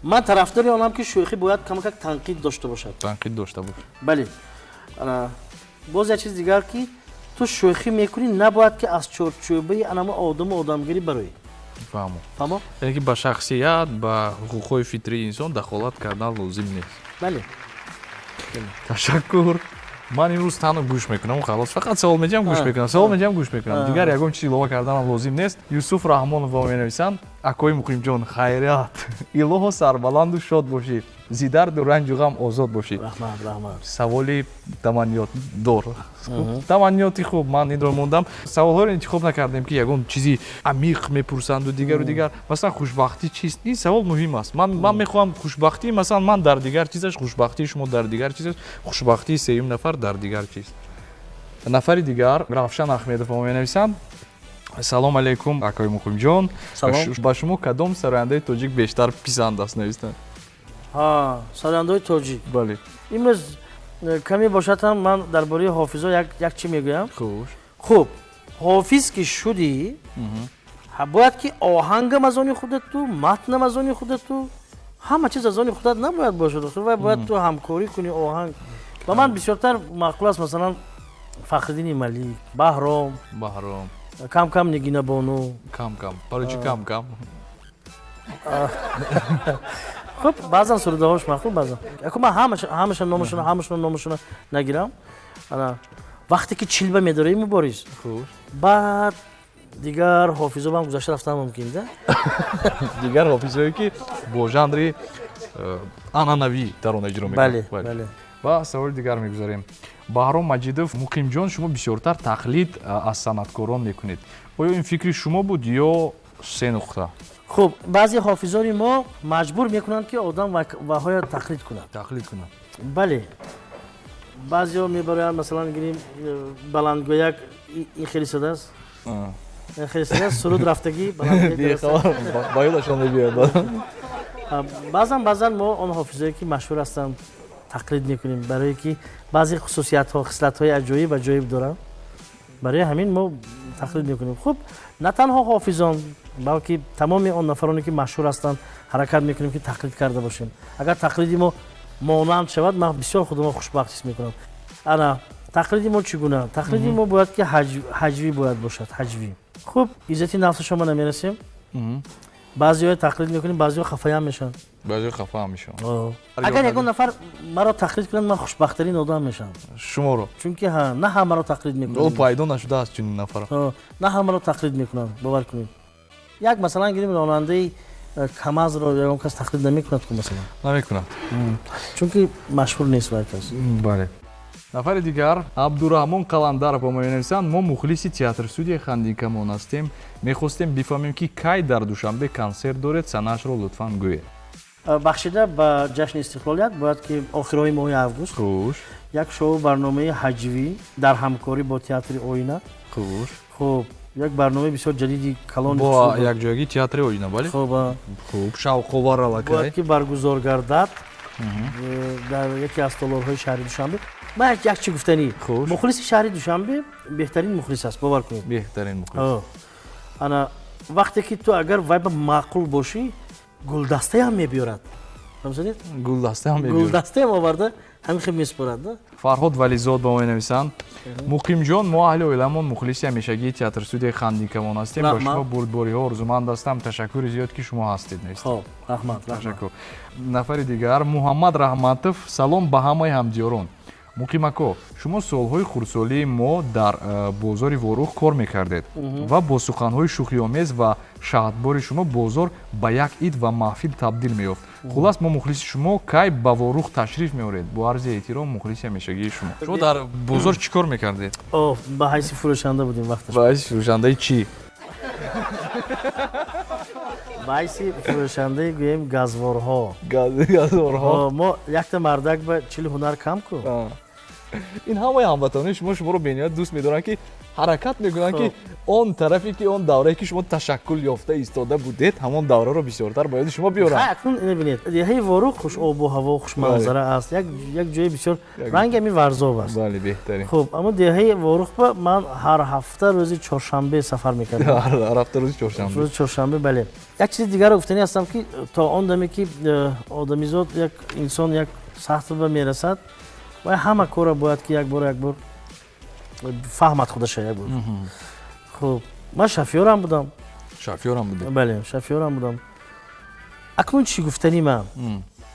Ман тарафдори онам, ки шӯхӣ бояд камакак танқид дошта бошад. Танқид дошта бошад. Бале. Боз як чиз дигар, ки ту шӯхӣ мекунӣ, набояд ки аз чорчӯбаи анамо одаму одамгирӣ бароӣ. Фаҳмо. Фаҳмо? Яъне ки ба шахсият, ба ҳуқуқҳои фитрии инсон дахолат кардан лозим нест. Бале. Ташаккур. Ман имрӯз танҳо гӯш мекунам, халос. Фақат савол медиҳам, гӯш мекунам, савол медиҳам, гӯш мекунам. Дигар ягон чиз илова карданам лозим нест. Юсуф Раҳмонов ба менависанд: акои Муқимҷон, хайрият. Илоҳо сарбаланду шод бошӣ. Зи дарду ранҷу ғам озод бошӣ. Раҳмат, раҳмат. Саволи таманниётдор. Таманниёти хуб, ман инро мондам. Саволҳоро интихоб накардем, ки ягон чизи амиқ мепурсанду дигару дигар. Масалан, хушбахтӣ чист? Ин савол муҳим аст. Ман мехоҳам хушбахтӣ, масалан, ман дар дигар чиз аст, хушбахтии шумо дар дигар чиз аст, хушбахтии сеюм нафар дар дигар чиз. Нафари дигар Равшан Ахмедов ба мо менависанд: Салом алейкум, акои Муқимҷон. Ба шумо кадом сарояндаи тоҷик бештар писанд аст, навистанд? Ҳа, сарояндаҳои тоҷик. Бале. Имрӯз каме бошад ҳам ман дар бораи ҳофизо як чӣ мегӯям. Хуш. Хуб, ҳофиз ки шудӣ, бояд ки оҳангам аз они худат ту, матнам аз они худат ту, ҳама чиз аз они худат набояд бошад. Вай бояд ту ҳамкорӣ кунӣ оҳанг. Ба ман бисёртар маъқул аст, масалан, Фахриддини Малик, Баҳром. Баҳром. Кам-кам Нигинабону. Кам-кам. Барои чӣ кам-кам? Хуб, баъзан сурудаҳош маъқул, баъзан. Яку ман ҳамаша номашона, ҳамашона номашона нагирам. Вақте ки чилба медорӣ, Мубориз, баъд дигар ҳофизо бам гузашта рафтан мумкин, да? Дигар ҳофизое ки бо жанри анъанавӣ тарона иҷро мекунанд. Бале, бале. Ва саволи дигар мегузарем. Баҳром Маҷидов: Муқимҷон, шумо бисёртар тақлид аз санъаткорон мекунед. Оё ин фикри шумо буд ё се нуқта? Хуб, баъзе ҳофизони мо маҷбур мекунанд, ки одам ваҳоя тақлид кунад. Тақлид кунад. Бале. Баъзеҳо мебароянд, масалан, гирем, баландгӯяк ин хеле садааст. Ин хеле садааст, суруд рафтагӣ, баландгӯяк. Ба ёдашон мебиёяд. Баъзан мо он ҳофизое ки машҳур ҳастанд тақлид мекунем, барое ки баъзе хусусиятҳо, хислатҳои аҷоиб аҷоиб доранд. Барои ҳамин мо тақлид мекунем. Хуб, на танҳо ҳофизон, балки тамоми он нафароне ки машҳур ҳастанд, ҳаракат мекунем, ки тақлид карда бошем. Агар тақлиди мо монанд шавад, ман бисёр худамро хушбахт ҳис мекунам. Ана тақлиди мо чӣ гуна? Тақлиди мо бояд ки ҳаҷвӣ бояд бошад, ҳаҷвӣ. Хуб, иззати нафси шумо намерасем. Баъзеҳо тақлид мекунем, баъзеҳо хафаям мешаванд. Баъзеҳо хафаам мешаванд. Агар ягон нафар маро тақлид кунад, ман хушбахттарин одам мешавам. Шуморо? Чунки на ҳамаро тақлид мекунам. О, пайдо нашудааст чунин нафар. На ҳамаро тақлид мекунам, бовар кунед. Як масалан гирем, ронандаи камазро ягон кас тақлид намекунад ку масалан. Намекунад. Чунки машҳур нест вай кас. Бале. Нафари дигар Абдураҳмон Қаландаров ба мо менависанд: мо мухлиси театр студияи Хандинкамон ҳастем, мехостем бифаҳмем, ки кай дар Душанбе консерт доред, санаашро лутфан гӯед. Бахшида ба ҷашни истиқлолият бояд ки охирҳои моҳи август як шоу барномаи ҳаҷвӣ дар ҳамкорӣ бо театри Оина. Хуш. Хуб, як барномаи бисёр ҷадиди калони бо якҷоягии театри Оина, бале? Хуб. Хуб, шавқовар аллакай. Бояд ки баргузор гардад дар яке аз толорҳои шаҳри Душанбе. Ман як чӣ гуфтанӣ, мухлиси шаҳри Душанбе беҳтарин мухлис аст, бовар кунед. Беҳтарин мухлис. Ана вақте ки ту агар вай ба маъқул бошӣ, гулдастаям мебиёрад. Фаҳмидед? Гулдастаям мебиёрад. Гулдастаям оварда ҳамин хел месупорад. Фарҳод Вализод ба мо менависанд: Муқимҷон, мо аҳли оиламон мухлиси ҳамешагии театр студияи Хандинкамон ҳастем, ба шумо бурдбориҳо орзуманд ҳастам, ташаккури зиёд ки шумо ҳастед. Хоб, раҳмат. Ташаккур. Нафари дигар Муҳаммад Раҳматов: салом ба ҳамаи ҳамдиёрон. Муқимако, шумо солҳои хурдсолии мо дар бозори Ворух кор мекардед ва бо суханҳои шӯхиомез ва шаҳдбори шумо бозор ба як ид ва маҳфил табдил меёфт. Хулас, мо мухлиси шумо, кай ба Ворух ташриф меоред? Бо арзи эҳтиром, мухлиси ҳамешагии шумо. Шумо дар бозор чӣ кор мекардед? Ба ҳайси фурӯшанда будем вақташ. Ба ҳайси фурӯшандаи чӣ? Ба ҳайси фурӯшандаи гӯем газворҳо. Газворҳо. Мо якта мардак ба 40 ҳунар кам ку. Ин ҳамаи ҳамватанони шумо шуморо бениҳоят дӯст медоранд, ки ҳаракат мекунанд, ки он тарафе ки он даврае ки шумо ташаккул ёфта истода будед, ҳамон давраро бисёртар ба ёди шумо биёранд. Акнун ино бинед, деҳаи Ворух хуш обу ҳаво, хушманзара аст, як ҷои бисёр ранги ҳамин Варзоб аст. Бале, беҳтарин. Хуб, аммо деҳаи Ворух ба ман ҳар ҳафта рӯзи чоршанбе сафар мекардам. Ҳар ҳафта рӯзи чоршанбе. Рӯзи чоршанбе, бале. Як чизи дигарро гуфтанӣ ҳастам, ки то он даме ки одамизод, як инсон як сатҳ ба мерасад, вай ҳама корро бояд ки як бор фаҳмад худаша як бор. Хуб, ман шофёрам будам. Шофёрам будед? Бале, шофёрам будам. Акнун чӣ гуфтанӣ ман?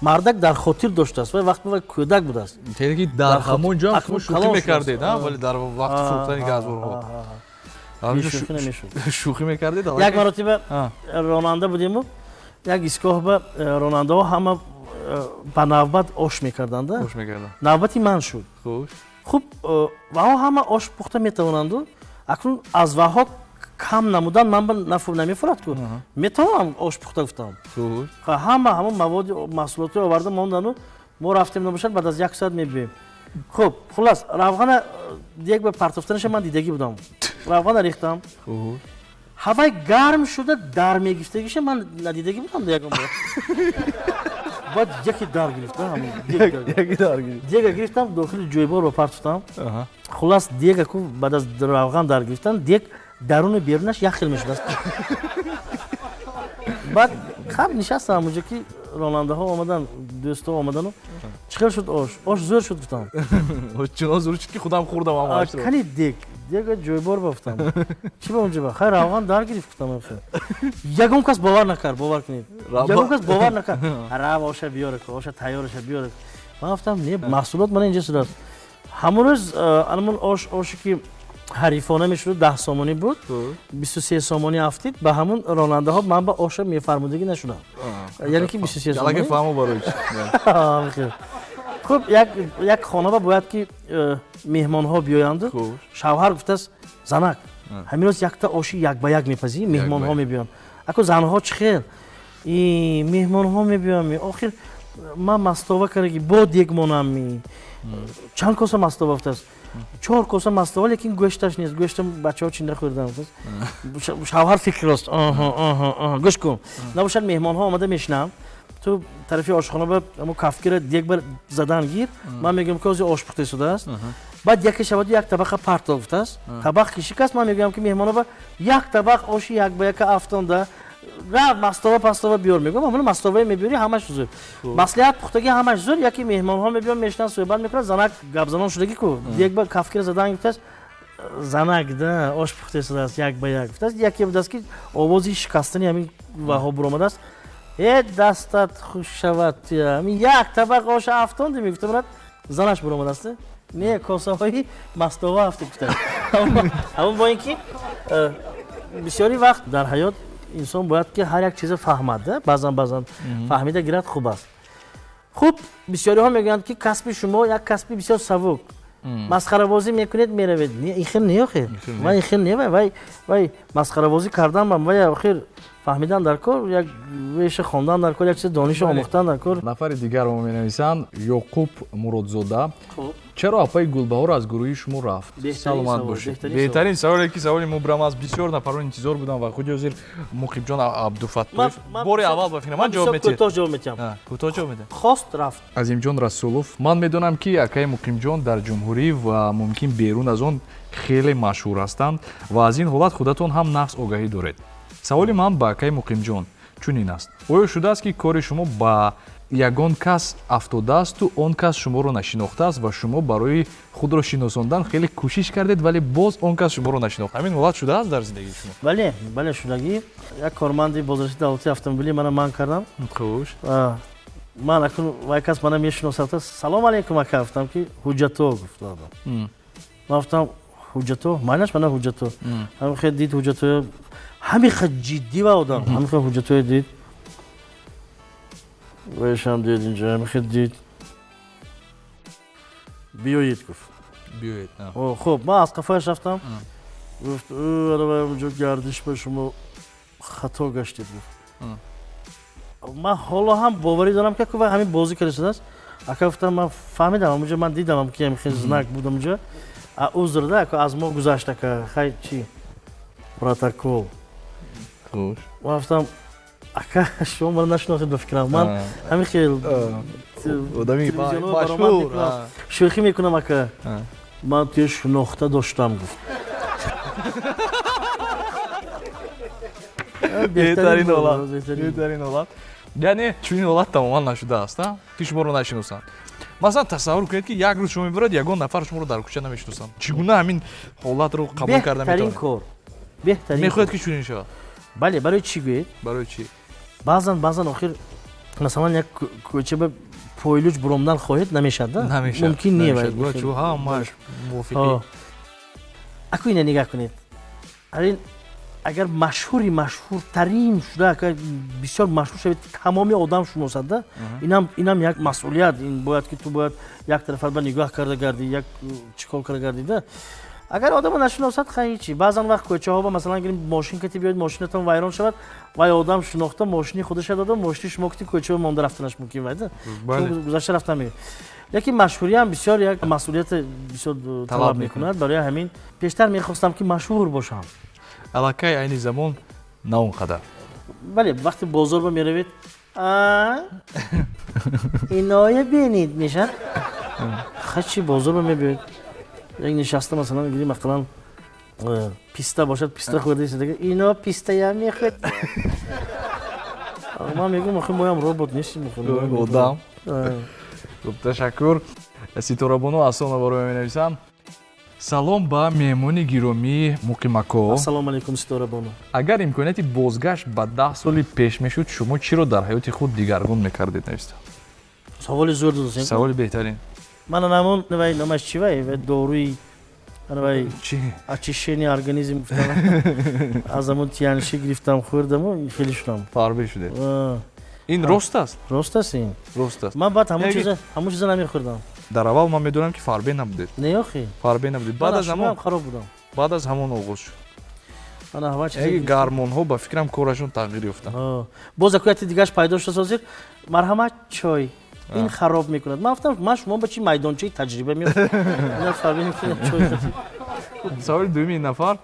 Мардак дар хотир доштааст, вай вақт вай кӯдак будааст. Яъне ки дар ҳамон ҷо шумо шӯхӣ мекардед, вале дар вақти фурӯхтани газворҳо. Шӯхӣ мекардед? Як маротиба ронанда будему, як истгоҳ ба ронандаҳо ҳама ба навбат ош мекарданд. Навбати ман шуд. Хуб, ваҳо ҳама ош пухта метавонанду, акнун аз ваҳо кам намудан ман намефурад ку. Метавонам ош пухта гуфтам. Ҳама ҳамон маводи маҳсулотро оварда мондану мо рафтем, набошад баъд аз як соат мебиёем. Хуб, хулас, равғана дег ба партофтанаша ман дидагӣ будам. Равғана рехтам. Ҳавай гарм шуда дар мегирифтагиша ман надидагӣ будам ягон бор. Баъд яке дар гирифтам. Дега гирифтам, дохили ҷойбор ба партофтам. Хулас, дега ку баъд аз равған дар гирифтам, дег даруну берунаш як хел мешудааст. Баъд хаб нишастам ҳамонҷо ки ронандаҳо омадан, дӯстҳо омадану чӣ хел шуд ош? Ош зӯр шуд гуфтам. Чунон зӯр шуд ки худам хӯрдам ҳама ошро. Кани дег? Дега ҷойбор ба гуфтам. Чӣ ба онҷо ба? Хай равған дар гирифт гуфтам. Ягон кас бовар накард, бовар кунед. Ягон кас бовар накард. Рав оша биёр, оша тайёраша биёр. Ман гуфтам не, маҳсулот мана инҷа шудааст. Ҳамон рӯз анамон ош, оше ки ҳарифона мешуд 10 сомонӣ буд, 23 сомонӣ афтид, ба ҳамон ронандаҳо ман ба оша мефармудагӣ нашудам. Яъне ки 23 сомонӣ. Аллакай фаҳмо барои чӣ. Хуб, як хона бояд ки меҳмонҳо биёянду. Шавҳар гуфтааст: занак, ҳамин рӯз якта оши як ба як мепазӣ, меҳмонҳо мебиёнд. Ако занҳо чӣ хел? Меҳмонҳо мебиёнд. Охир ман мастова кардаги бо дег монам. Чанд коса мастова гуфтааст? 4 коса мастова, лекин гӯшташ нест. Гӯштам бачаҳо чинда хӯрданд. Шавҳар фикр рост. Гӯш кун. Набошад меҳмонҳо омада мешинанд. Ту тарафи ошхона ба ҳамон кафкира дег бар задан гир. Ман мегӯям ки ҳозир ош пухта истодааст. Баъд яке шаваду як табақа парто гуфтааст. Табақ кишик аст. Ман мегӯям ки меҳмонҳо ба як табақ оши як ба яка афтонда Рафт мастова пастова биёр мегӯям, ҳамон мастовае мебиёри, ҳамаш зур. Маслиҳат пухтагӣ ҳамаш зур, яке меҳмонҳо мебиён, мешинанд, суҳбат мекунанд, занак гапзанон шудагӣ ку. Як ба кафкира задан гуфтааст, занак да ош пухта истодааст, як ба як гуфтааст. Яке будааст ки овози шикастани ҳамин ваҳо буромадааст. Э, дастат хуш шавад, ҳамин як табақ оша афтонди, мегуфта брат, занаш буромадааст. Не, косаҳои мастова афти гуфтааст. Ҳамон бо ин ки бисёри вақт дар ҳаёт инсон бояд ки ҳар як чиза фаҳмад, баъзан баъзан фаҳмида гирад хуб аст. Хуб, бисёриҳо мегӯянд ки касби шумо як касби бисёр савук, масхарабозӣ мекунед, меравед. Ин хел не, охир вай ин хел не, вай вай масхарабозӣ кардан вай охир фаҳмидан дар кор, як веша хондан дар кор, як чиз дониш омӯхтан дар кор. Нафари дигар мо менависанд, Ёқуб Муродзода: чаро апаи Гулбаҳор аз гурӯҳи шумо рафт? Саломат бошед. Беҳтарин саволе ки саволи мубрам аст, бисёр нафарон интизор буданд ва худи ҳозир Муқимҷон Абдуфаттоев бори аввал ба фикр ман ҷавоб медиҳед. Кӯтоҳ ҷавоб медиҳам. Кӯтоҳ ҷавоб медиҳам. Хост, рафт. Азимҷон Расулов: ман медонам ки акаи Муқимҷон дар ҷумҳурӣ ва мумкин берун аз он хеле машҳур ҳастанд ва аз ин ҳолат худатон ҳам нағз огаҳӣ доред. Саволи ман ба акаи Муқимҷон чунин аст: оё шудааст ки кори шумо ба ягон кас афтодаасту он кас шуморо нашинохтааст ва шумо барои худро шиносондан хеле кӯшиш кардед, вале боз он кас шуморо нашинохт? Ҳамин ҳолат шудааст дар зиндагии шумо? Бале, бале, шудагӣ. Як корманди бозрасии давлатии автомобилӣ мана ман кардам. Хуш. Ман акун вай кас мана мешиносад. Салом алейкум, ака, гуфтам ки ҳуҷҷато, гуфт. Ман гуфтам ҳуҷҷато, майнаш мана ҳуҷҷато. Ҳамин хел дид ҳуҷҷато, ҳамин хел ҷиддӣ ва одам, ҳамин хел ҳуҷҷатое дид. Вайшам дид инҷа, ҳамин хел дид. Биёед, гуфт. Биёед. Хуб, ман аз қафояш рафтам. Гуфт, ара онҷо гардиш ба шумо хато гаштед, гуфт. Ман ҳоло ҳам боварӣ дорам ки вай ҳамин бозӣ карда шудааст. Ака, гуфтам, ман фаҳмидам, онҷо ман дидам ки ҳамин хел знак буд онҷо. Узр да, ака, аз мо гузашт, ака, хай чӣ? Протокол. Хуш. Ман гуфтам, ака, шумо маро нашинохтед ба фикрам. Ман ҳамин хел одами машҳур шӯхӣ мекунам, ака. Ман туя шинохта доштам, гуфт. Беҳтарин ҳолат, беҳтарин ҳолат. Яъне чунин ҳолат тамоман нашудааст, ки шуморо нашиносанд. Масалан, тасаввур кунед ки як рӯз шумо мебарад, ягон нафар шуморо дар кӯча намешиносанд. Чӣ гуна ҳамин ҳолатро қабул карда метавонед? Беҳтарин кор. Беҳтарин. Мехоҳед ки чунин шавад? Бале, барои чӣ гӯед? Барои чӣ? Баъзан баъзан охир масалан як кӯча ба пойлуч буромдан хоҳед, намешавад, да? Намешавад. Мумкин не. Ҳамааш мувофиқӣ. Аку ина нигоҳ кунед. Ин агар машҳури машҳуртарин шуда, агар бисёр машҳур шавед, тамоми одам шиносад, да? Инам як масъулият, ин бояд ки ту бояд як тарафа ба нигоҳ карда гардӣ, як чӣ кор карда гардӣ, да? Агар одамо нашиносад, хай ҳечи. Баъзан вақт кӯчаҳо ба масалан гирем мошин кати биёед, мошинатон вайрон шавад, вай одам шинохта мошини худаша дода, мошини шумо кати кӯчаҳо монда рафтанаш мумкин вай, да? Гузашта рафтан мегӯяд. Лекин машҳуриям бисёр як масъулияти бисёр талаб мекунад. Барои ҳамин пештар мехостам ки машҳур бошам. Аллакай айни замон на он қадар. Бале, вақте бозор ба меравед, иное бинед мешавад. Хачи бозор ба мебиёед. Як нишаста масалан гирим ақаллан писта бошад, писта хӯрда истода, ино пистая мехӯрд. Ман мегӯям, охир моям робот нестим. Одам. Хуб, ташаккур. Ситорабону Асонова барои менависам. Салом ба меҳмони гиромии Муқимако. Ассалому алайкум, Ситорабону. Агар имконияти бозгашт ба 10 соли пеш мешуд, шумо чиро дар ҳаёти худ дигаргун мекардед, нависта? Саволи зӯр додед. Саволи беҳтарин. Ман намон вай номаш чи вай доруи вай очищение организм гуфтам. Аз ҳамон тиянши гирифтам, хӯрдаму хеле шудам. Фарбе шудед. Ин рост аст? Рост аст ин. Рост аст. Ман баъд ҳамон чиза намехӯрдам. Дар аввал ман медонам ки фарбе набудед. Не, охи. Фарбе набудед. Баъд аз ҳамон хароб будам. Баъд аз ҳамон оғоз шуд. Ана ҳава чизе гармонҳо ба фикрам корашон тағйир ёфтанд. Боз акӯяти дигаш пайдо шуда созир. Марҳамат, чой. Ин хароб мекунад. Ман гуфтам, ман шумо ба чи майдончаи таҷриба меёфтам. Ина фарбе мекунад чой. Саволи дуюми ин нафар: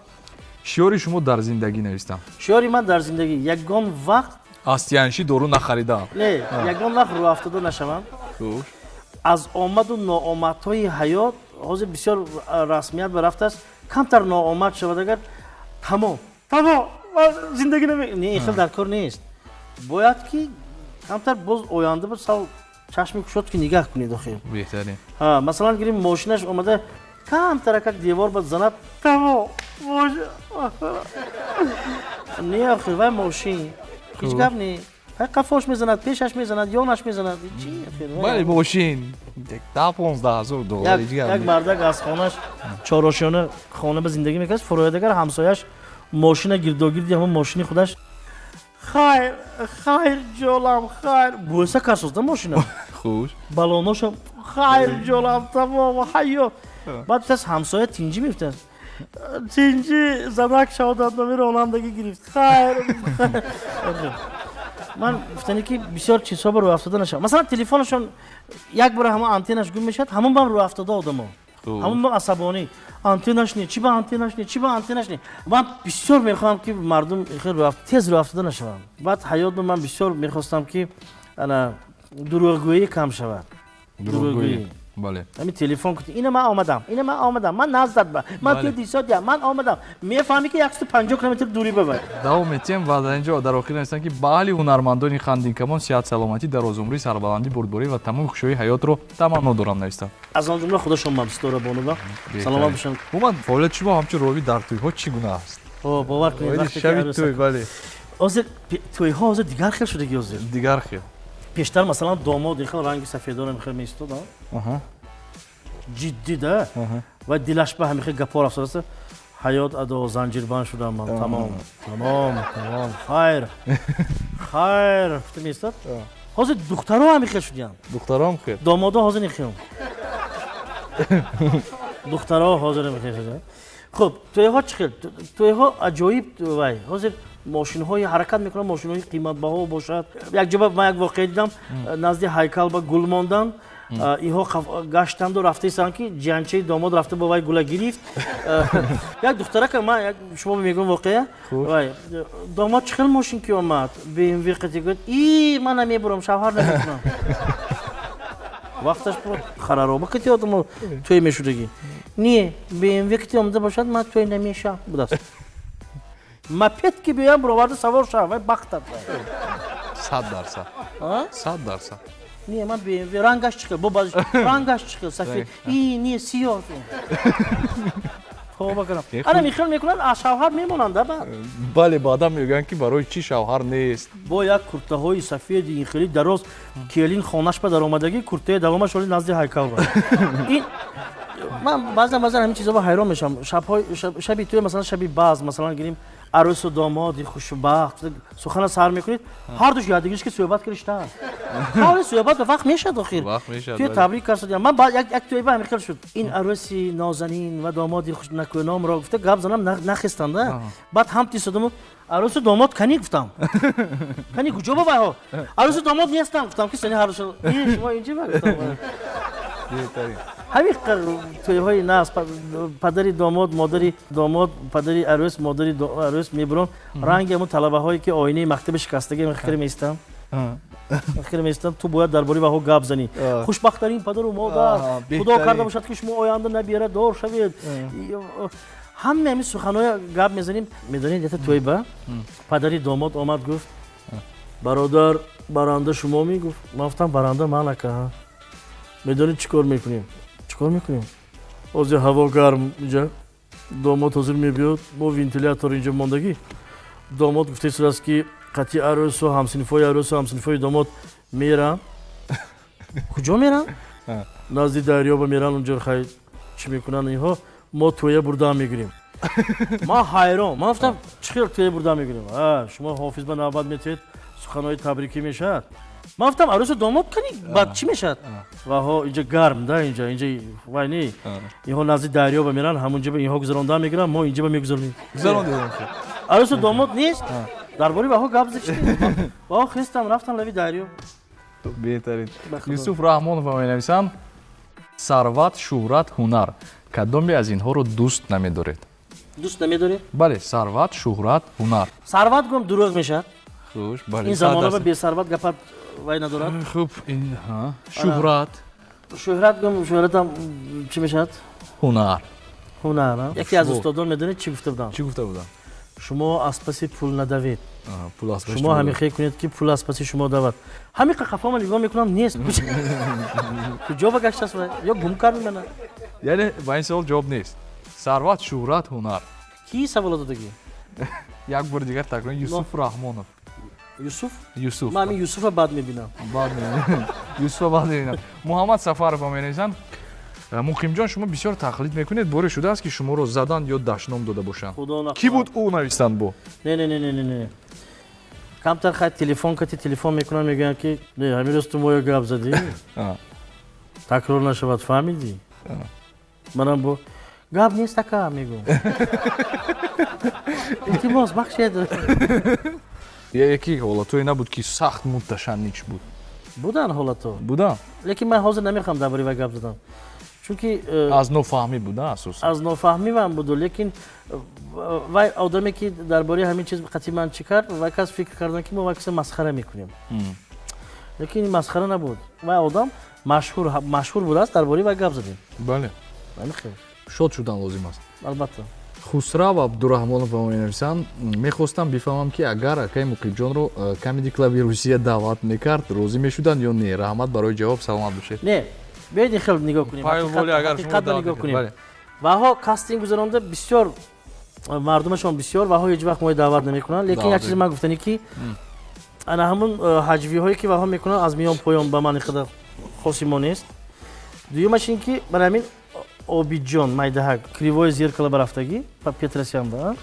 шиёри шумо дар зиндагӣ, навистам. Шиёри ман дар зиндагӣ: ягон вақт аз тиянши дору нахаридаам. Не, ягон вақт рӯафтода нашавам. Хуш. Аз омаду ноомадҳои ҳаёт ҳозир бисёр расмият ба рафтааст, камтар ноомад шавад агар, тамом, тамом. Зиндагӣ не, ин хел дар кор нест. Бояд ки камтар боз оянда ба сал чашми кушод ки нигаҳ кунед охир. Беҳтарин. Масалан гирим, мошинаш омада камтаракак девор ба занад, тамом. Не, охир, вай мошин ҳеҷ гап не, қафош мезанад, пешаш мезанад, ёнаш мезанад. Бале, мошин 10-15 ҳазор доллар. Як мардак аз хонаш чорошиёна хона ба зиндагӣ мекард. Фуроядагар ҳамсояш мошина гирдогирди ҳамон мошини худаш: «Хайр, хайр, ҷолам, хайр», бӯса касозда мошина. Хуш. Балоноша: «Хайр, ҷолам, тамом, ҳайё». Баъд гуфтааст: «Ҳамсоя тинҷӣ?» Мегуфтааст: «Тинҷӣ, занак шаҳодатномаи ронандагӣ гирифт, хайр». Ман гуфтане ки бисёр чизҳо ба рӯ афтода нашавад. Масалан, телефонашон як бора ҳамон антеннаш гум мешавад, ҳамон бам рӯ афтода одамо, ҳамон бам асабонӣ: антеннаш не, чи ба антеннаш не, чи ба антеннаш не. Ман бисёр мехоҳам, ки мардум тез рӯ афтода нашаванд. Баъд ҳаёт ман бисёр мехостам, ки ана дурӯғгӯӣ кам шавад. Дурӯғгӯӣ, бале. Ҳамин телефон кути: «Ина ман омадам, ина ман омадам, ман наздат ба ман ту дисодия, ман омадам». Мефаҳмӣ, ки 150 километр дурӣ бавай. Давом метиҳем ва дар инҷо дар охир навистанд, ки ба аҳли ҳунармандони Хандинкамон сиҳат, саломатӣ, дарозумрӣ, сарбаландӣ, бурдборӣ ва тамоми хушиҳои ҳаётро таманно дорам, навистанд. Аз он ҷумла худашон мабсутора бонува саломат бошанд. Умуман, фаъолияти шумо ҳамчун ровӣ дар тӯйҳо чӣ гуна аст? Бовар кунед. Шаби тӯй, бале. Ҳозир тӯйҳо ҳозир дигар хел шудагӣ ҳозир. Дигар хел. Пештар, масалан, домод ихел ранги сафедора мехел меистод, ҷиддӣ да, ва дилаш ба ҳамихел гапҳо рафтааст: «Ҳаёт адо, занҷирбанд шудам ман, тамом, тамом, тамом, хайр, хайр», гуфта меистод. Ҳозир духтаро ҳамихел шудиянд. Духтароам хел. Домодо ҳозир нехел, духтаро ҳозир намехел шудиянд. Хуб, тӯйҳо чӣ хел? Тӯйҳо аҷоиб. Вай ҳозир мошинҳои ҳаракат мекунанд, мошинҳои қиматбаҳо бошад. Як ҷоба ман як воқеа дидам: назди ҳайкал ба гул мондан, инҳо гаштанду рафта истанд, ки ҷиянчаи домод рафта бо вай гула гирифт. Як духтарака, ман шумо мегӯям воқеа, вай домод чӣ хел мошин ки омад, БМВ қати, гӯяд: «И ман намебурам, шавҳар намекунам». Вақташ харароба кати одамо тӯй мешудагӣ. «Не, БМВ кати омада бошад, ман тӯй намешавам», будааст. Мопед ки биёям, бироварда савор шав, вай бахтат. 100%, 100%. Не, ман БМВ рангаш чӣ хел, бо баъзи рангаш чӣ хел, сафед, и не, сиёҳ, тоба кардам. Ана михел мекунанд, аз шавҳар мемонанд баъд. Бале, баъдан мегӯянд, ки барои чӣ шавҳар нест. Бо як куртаҳои сафеди ин хеле дароз келин хонаш ба даромадагӣ, куртаи давомаш оли назди ҳайкал ба. Ин ман баъзан баъзан ҳамин чизҳо ҳайрон мешавам. Шабҳои шаби тӯй, масалан, шаби базм, масалан гирим, арӯсу домоди хушбахт сухана сар мекунед, ҳардуш якдигариш ки суҳбат кириштаанд. Ҳоли суҳбат ба вақт мешавад охир. Тӯй табрик карсодиям. Ман як тӯйба ҳамин хел шуд. Ин арӯси нозанин ва домоди хушнакӯномро гуфта гап занам, нахестанда. Баъд ҳам тисодаму: «Арӯсу домод канӣ?» гуфтам. «Канӣ, куҷо ба вайҳо? Арӯсу домод нестам», гуфтам, ки сани ҳардуш шумо инҷи ба гуфтам. Ҳамин тӯйҳои нас, падари домод, модари домод, падари арӯс, модари арӯс мебурон, ранги ҳамун талабаҳое ки оинаи мактаби шикастагӣ мехкара меистам, мехкара меистам. Ту бояд дар бораи ваҳо гап занӣ: «Хушбахттарин падару модар, худо карда бошад, ки шумо оянда набирадор шавед», ҳама ҳамин суханҳоя гап мезанем. Медонед, ята тӯйба падари домод омад, гуфт: «Бародар, баранда шумо?» Мегуфт, ман гуфтам: «Баранда ман, ака». «Медонед, чӣ кор мекунем?» «Чӣ кор мекунем?» «Ҳозир ҳаво гарм, инҷа домод ҳозир мебиёд, бо вентилятор инҷа мондагӣ. Домод гуфта истодааст, ки қатъи арӯсу ҳамсинфҳои арӯсу ҳамсинфҳои домод мерам». «Куҷо мерам?» «Назди дарёба меран, унҷо хай чӣ мекунанд инҳо, мо тӯя бурдаам мегирем». Ман ҳайрон, ман гуфтам: «Чӣ хел тӯя бурдаам мегирем?» «Шумо ҳофиз ба навбат метиҳед, суханҳои табрикӣ мешавад». Ман гуфтам: «Арӯсу домод кани, баъд чӣ мешавад?» «Ваҳо инҷа гарм да, инҷа вай не, инҳо назди дарёба меран, ҳамунҷа инҳо гузаронда мегиранд, мо инҷа мегузаронем». Арӯсу домод нест, дар бораи ваҳо гап зашти. Ваҳо хестам, рафтам лави дарё. Беҳтарин. Юсуф Раҳмонов менависам: сарват, шӯҳрат, ҳунар, кадоме аз инҳоро дӯст намедоред? Дӯст намедоред? Бале, сарват, шӯҳрат, ҳунар. Сарват гум дурӯғ мешавад. Хуш, бале. Ин замона бесарват гапат вай надорад. Хуб, шӯҳрат. Шӯҳрат гум, шӯҳратам чӣ мешавад? Ҳунар. Ҳунар. Яке аз устодон, медонед, чӣ гуфта буданд? Чӣ гуфта буданд? Шумо аз паси пул надавед, шумо ҳамихел кунед, ки пул аз паси шумо давад. Ҳамин қафома нигоҳ мекунам, нест. Куҷо ба гаштааст ё гум кард мана. Яъне ба ин савол ҷавоб нест. Сарват, шӯҳрат, ҳунар. Ки саволо додагӣ? Як бори дигар такрор. Юсуф Раҳмонов. Юсуф? Юсуф. Ман ҳамин Юсуфа бад мебинам. Бад мебинам. Юсуфа бад мебинам. Муҳаммад Сафаров менависанд: Муқимҷон, шумо бисёр тақлид мекунед, боре шудааст, ки шуморо заданд ё дашном дода бошанд? Кӣ буд ӯ, навистанд бо? Не, не, не, не, не. Камтар хай телефон кати телефон мекунанд, мегӯянд, ки не, ҳамин рӯз ту моё гап задӣ, такрор нашавад, фаҳмидӣ? Манам бо гап нест, ака, мегӯм. Илтимос, бахшед. Яке ҳолатҳое набуд, ки сахт муташанниҷ буд? Буданд ҳолатҳо. Буданд? Лекин ман ҳозир намехоҳам дар бораи вай гап задан. Чунки аз нофаҳмӣ буда асосан. Аз нофаҳмӣ буду, лекин вай одаме, ки дар бораи ҳамин чиз қатъи ман чӣ кард, вай кас фикр кардан, ки мо вай каса масхара мекунем. Лекин ин масхара набуд. Вай одам машҳур машҳур будааст, дар бораи вай гап задем. Бале. Ҳамин хел. Шод шудан лозим аст. Албатта. Хусрав Абдураҳмонов ба мо менависанд: мехостам бифаҳмам, ки агар акаи Муқимҷонро Камеди Клаби Русия даъват мекард, розӣ мешуданд ё не? Раҳмат барои ҷавоб, саломат бошед. Не, биёед ин хел нигоҳ кунем, ҳақиқатро нигоҳ кунем. Ваҳо кастинг гузаронда, бисёр мардумашон бисёр, ваҳо ҳеҷ вақт моро даъват намекунанд. Лекин як чизи ман гуфтанӣ, ки ана ҳамун ҳаҷвиҳое, ки ваҳо мекунанд, аз миён поён ба ман ин қадар хоси мо нест. Дуюмаш ин ки бар ҳамин Обидҷон майдаҳак «Кривое зеркало» барафтагӣ Петросян ба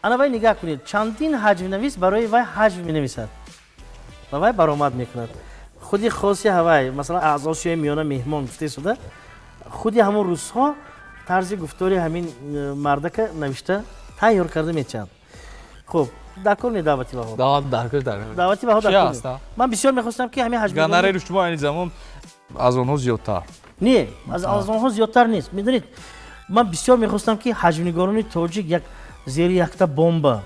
ана вай нигоҳ кунед, чандин ҳаҷвнавис барои вай ҳаҷв менависад ва вай баромад мекунад. Худи хоси ҳавай, масалан, аз Осиёи Миёна меҳмон гуфта истода, худи ҳамон русҳо тарзи гуфтори ҳамин мардака навишта тайёр карда метиҳанд. Хуб, дар кор не даъвати ваҳо. Даъвати ваҳо дар кор. Ман бисёр мехостам, ки ҳамин ҳаҷв Гонорари шумо айни замон аз онҳо зиёдтар? Не, аз онҳо зиёдтар нест. Медонед, ман бисёр мехостам, ки ҳаҷвнигорони тоҷик як зери якта бомба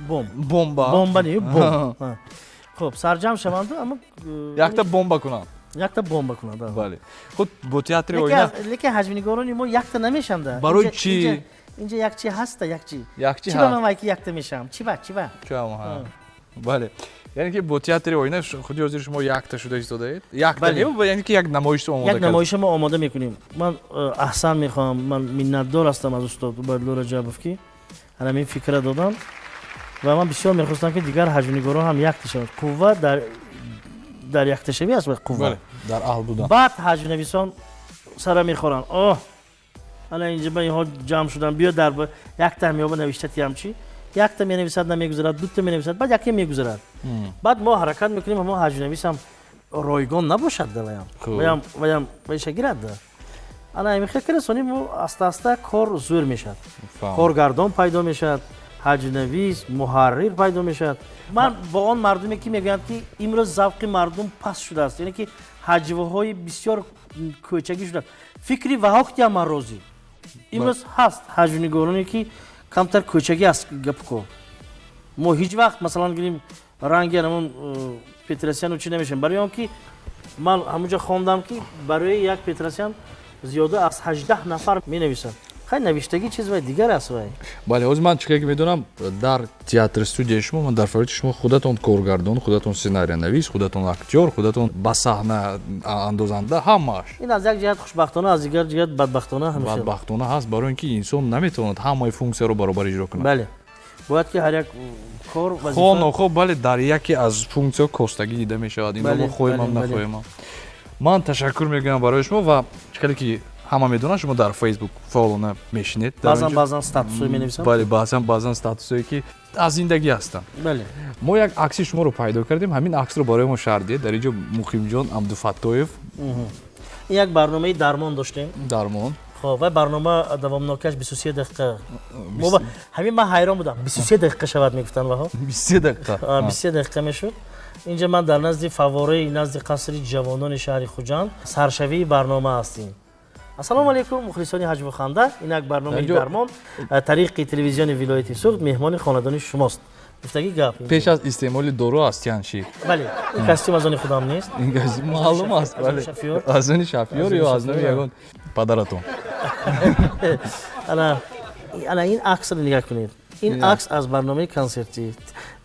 бомба. Бомба не, бомб. Хуб, сарҷамъ шаванду, аммо якта бомба кунанд. Якта бомба кунанд. Бале, худ бо театри оина. Лекин ҳаҷвнигорони мо якта намешаванда. Барои чӣ? Инҷа як чи ҳаста, як чи. Як чи. Чи ба ман вай ки якта мешавам? Чи ба, чи ба? Бале, яъне ки бо театри оина худи ҳозир шумо якта шуда истодаед, якта не, яъне ки як намоиш омода. Як намоиша мо омода мекунем. Ман аҳсан мехоҳам, ман миннатдор ҳастам аз устод Убайдулло Раҷабов, ки ҳамин фикра додам, ва ман бисёр мехостам, ки дигар ҳаҷвнигорон ҳам якта шаванд. Қувва дар якташавӣ аст, қувва дар аҳл будан. Баъд ҳаҷвнависон сара мехӯранд: оҳ, ана инҷа ба инҳо ҷамъ шуданд, биё дар якта ҳамёба навишта тиям. Чи якта менависад, намегузарад, дута менависад, баъд яке мегузарад. Баъд мо ҳаракат мекунем, ҳамо ҳаҷвнависам ройгон набошад, да ваям ваям вайша гирад, да ана ҳамин хел сони мо аста аста кор зӯр мешавад, коргардон пайдо мешавад, ҳаҷвнавис, муҳаррир пайдо мешавад. Ман бо он мардуме, ки мегӯянд, ки имрӯз завқи мардум паст шудааст, яъне ки ҳаҷвҳои бисёр кӯчагӣ шудааст, фикри ваҳоктиам ман розӣ. Имрӯз ҳаст ҳаҷвнигороне, ки камтар кӯчагӣ аст гапко. Мо ҳеҷ вақт, масалан, гирем, ранги ҳамон Петросяну чӣ намешавем, барои он ки ман ҳамонҷо хондам, ки барои як Петросян зиёда аз 18 нафар менависанд. Хай, навиштагӣ чиз вай дигар аст вай. Бале, ҳозир ман чӣ ки медонам, дар театр студияи шумо, ман дар фаъолияти шумо худатон коргардон, худатон сценариянавис, худатон актёр, худатон ба саҳна андозанда, ҳамааш. Ин аз як ҷиҳат хушбахтона, аз дигар ҷиҳат бадбахтона ҳамеша. Бадбахтона ҳаст, барои ин ки инсон наметавонад ҳамаи функсияро баробар иҷро кунад. Бале, бояд ки ҳар як кор вазифа хо нохо, бале, дар яке аз функсияҳо костагӣ дида мешавад. Инро мо хоҳем, нахоҳем. Ман ташаккур мегӯям барои шумо ва чӣ хеле ки ҳама медонанд, шумо дар Фейсбук фаъолона мешинед. Баъзан баъзан статусҳое менависам. Бале, баъзан баъзан статусҳое, ки аз зиндагӣ ҳастанд. Бале. Мо як акси шуморо пайдо кардем, ҳамин аксро барои мо шарҳ диҳед. Дар инҷо Муқимҷон Абдуфаттоев. Як барномаи дармон доштем. Дармон. Хоб, вай барнома давомнокиаш 23 дақиқа. Ҳамин ман ҳайрон будам, 23 дақиқа шавад, мегуфтанд ваҳо. 23 дақиқа. 23 дақиқа мешуд. Инҷа ман дар назди фаввораи назди қасри ҷавонони шаҳри Хуҷанд саршавии барнома ҳастем. Ассалому алайкум, мухлисони ҳаҷву ханда, ин як барномаи дармон тариқи телевизиони вилояти Суғд меҳмони хонадони шумост, гуфтагӣ гап. Пеш аз истеъмоли дору аз тянши. Бале, ин костюм аз они худам нест. Маълум аст, бале, аз они шофёр ё аз номи ягон падаратон. Ана ин аксро нигоҳ кунед. Ин акс аз барномаи консертӣ.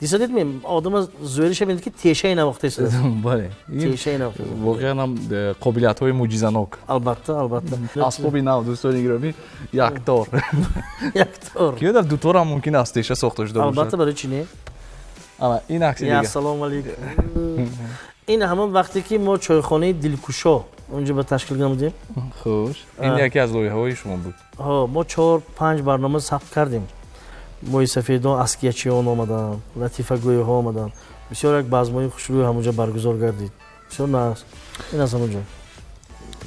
Дисодед ми одам зӯриша бинед, ки тешаи навохта истодааст. Бале. Тешаи навохта. Воқеан ҳам қобилиятҳои мӯъҷизанок. Албатта, албатта. Асбоби нав, дӯстони гиромӣ, яктор. Яктор. Ки дар дутор ҳам мумкин аст теша сохта шуда бошад. Албатта, барои чӣ не? Ана ин акси дигар. Ассалому алайкум. Ин ҳамон вақте ки мо чойхонаи Дилкушо онҷо ба ташкил намудем. Хуш. Ин яке аз лоиҳаҳои шумо буд. Ҳо, мо 4-5 барнома сабт кардем. Мӯйсафедон, аскиячиён омаданд, латифагӯйҳо омаданд. Бисёр як базмҳои хушрӯй ҳамонҷо баргузор гардид. Бисёр нағз. Ин аз ҳамонҷо.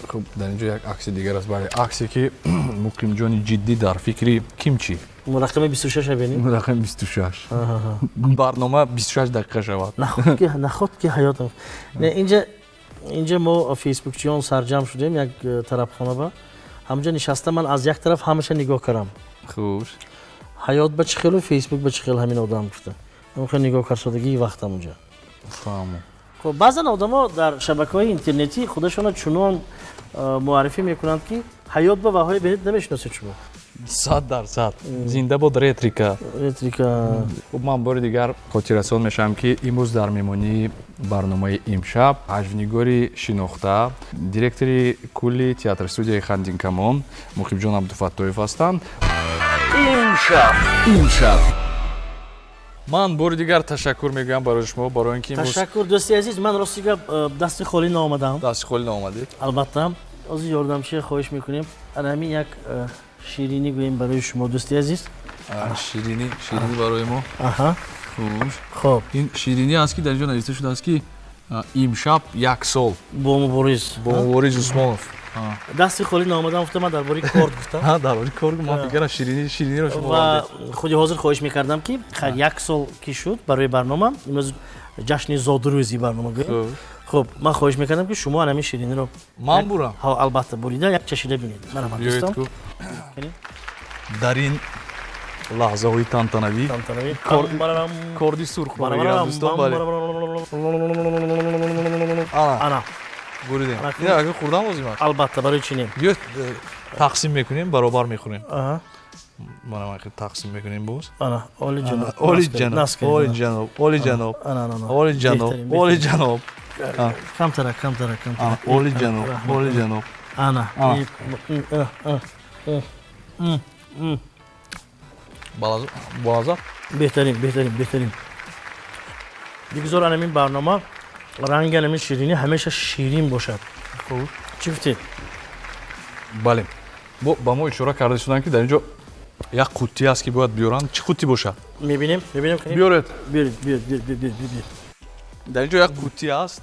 Хуб, дар инҷо як акси дигар аст. Бале, аксе ки Муқимҷони ҷиддӣ дар фикри кимчи. Рақами 26 бинед. Рақами 26. Барнома 26 дақиқа шавад. Наход ки ҳаётам. Не, инҷа мо фейсбукчиён сарҷамъ шудем як тарабхона ба. Ҳамонҷо нишаста ман аз як тараф ҳамаша нигоҳ кардам. Хуш. Ҳаёт ба чӣ хелу фейсбук ба чӣ хел ҳамин одам гуфта. Ҳамин нигоҳ карсодагии вақтам онҷо. Фаҳмам. Хуб, баъзан одамо дар шабакаҳои интернетӣ худашонро чунон муаррифӣ мекунанд, ки ҳаёт ба ваҳои бинед намешиносед шумо. 100%. Зинда бод ретрика. Ретрика. Хуб, ман бори дигар хотиррасон мешавам, ки имрӯз дар меҳмонии барномаи имшаб ҳаҷвнигори шинохта, директори кулли театр студияи Хандинкамон Муқимҷон Абдуфаттоев ҳастанд. Имшаб. Имшаб. Ман бори дигар ташаккур мегӯям барои шумо, барои ин ки имрӯз Ташаккур, дӯсти азиз, ман рости гап дасти холӣ наомадам. Дасти холӣ наомадед. Албатта, ҳозир ёрдамчия хоҳиш мекунем. Ана ҳамин як ширинӣ гӯем барои шумо, дӯсти азиз. Ширинӣ, ширинӣ барои мо. Аҳа. Хуш. Хуб. Ин ширинӣ аст, ки дар инҷо навишта шудааст, ки имшаб як сол. Бо Мубориз. Бо Мубориз Усмонов. Дасти холӣ наомадам, гуфта ман дар бораи корт гуфтам. Ҳа, дар бораи корт ман фикр кардам ширинӣ, шириниро шумо ва худи ҳозир хоҳиш мекардам, ки хайр, як сол ки шуд барои барнома, имрӯз ҷашни зодрӯзи барнома гӯем. Хуб, ман хоҳиш мекардам, ки шумо ҳамин шириниро ман бурам. Ҳа, албатта, бурида як чашида бинед. Марҳамат, дӯстон. Дар ин лаҳзаҳои тантанавӣ корди сурх мегирам, дӯстон, бале. Ана. Буридем. Ин агар хӯрдан лозим аст? Албатта, барои чӣ не? Биё тақсим мекунем, баробар мехӯрем. Мана тақсим мекунем боз. Ана, оли ҷаноб. Оли ҷаноб, оли ҷаноб, оли ҷаноб. Оли ҷаноб, оли ҷаноб. Камтара, камтара, камтара. Оли ҷаноб, оли ҷаноб. Ана. Балаза? Беҳтарин, беҳтарин, беҳтарин. Бигзор ана ин барнома ранги ҳамин ширинӣ ҳамеша ширин бошад. Хуб. Чӣ гуфтед? Бале. Ба мо ишора карда шуданд, ки дар инҷо як қуттӣ аст, ки бояд биёранд. Чӣ қуттӣ бошад? Мебинем, мебинем. Биёред. Биёред, биёред, биёред, биёред, биёред. Дар инҷо як қуттӣ аст.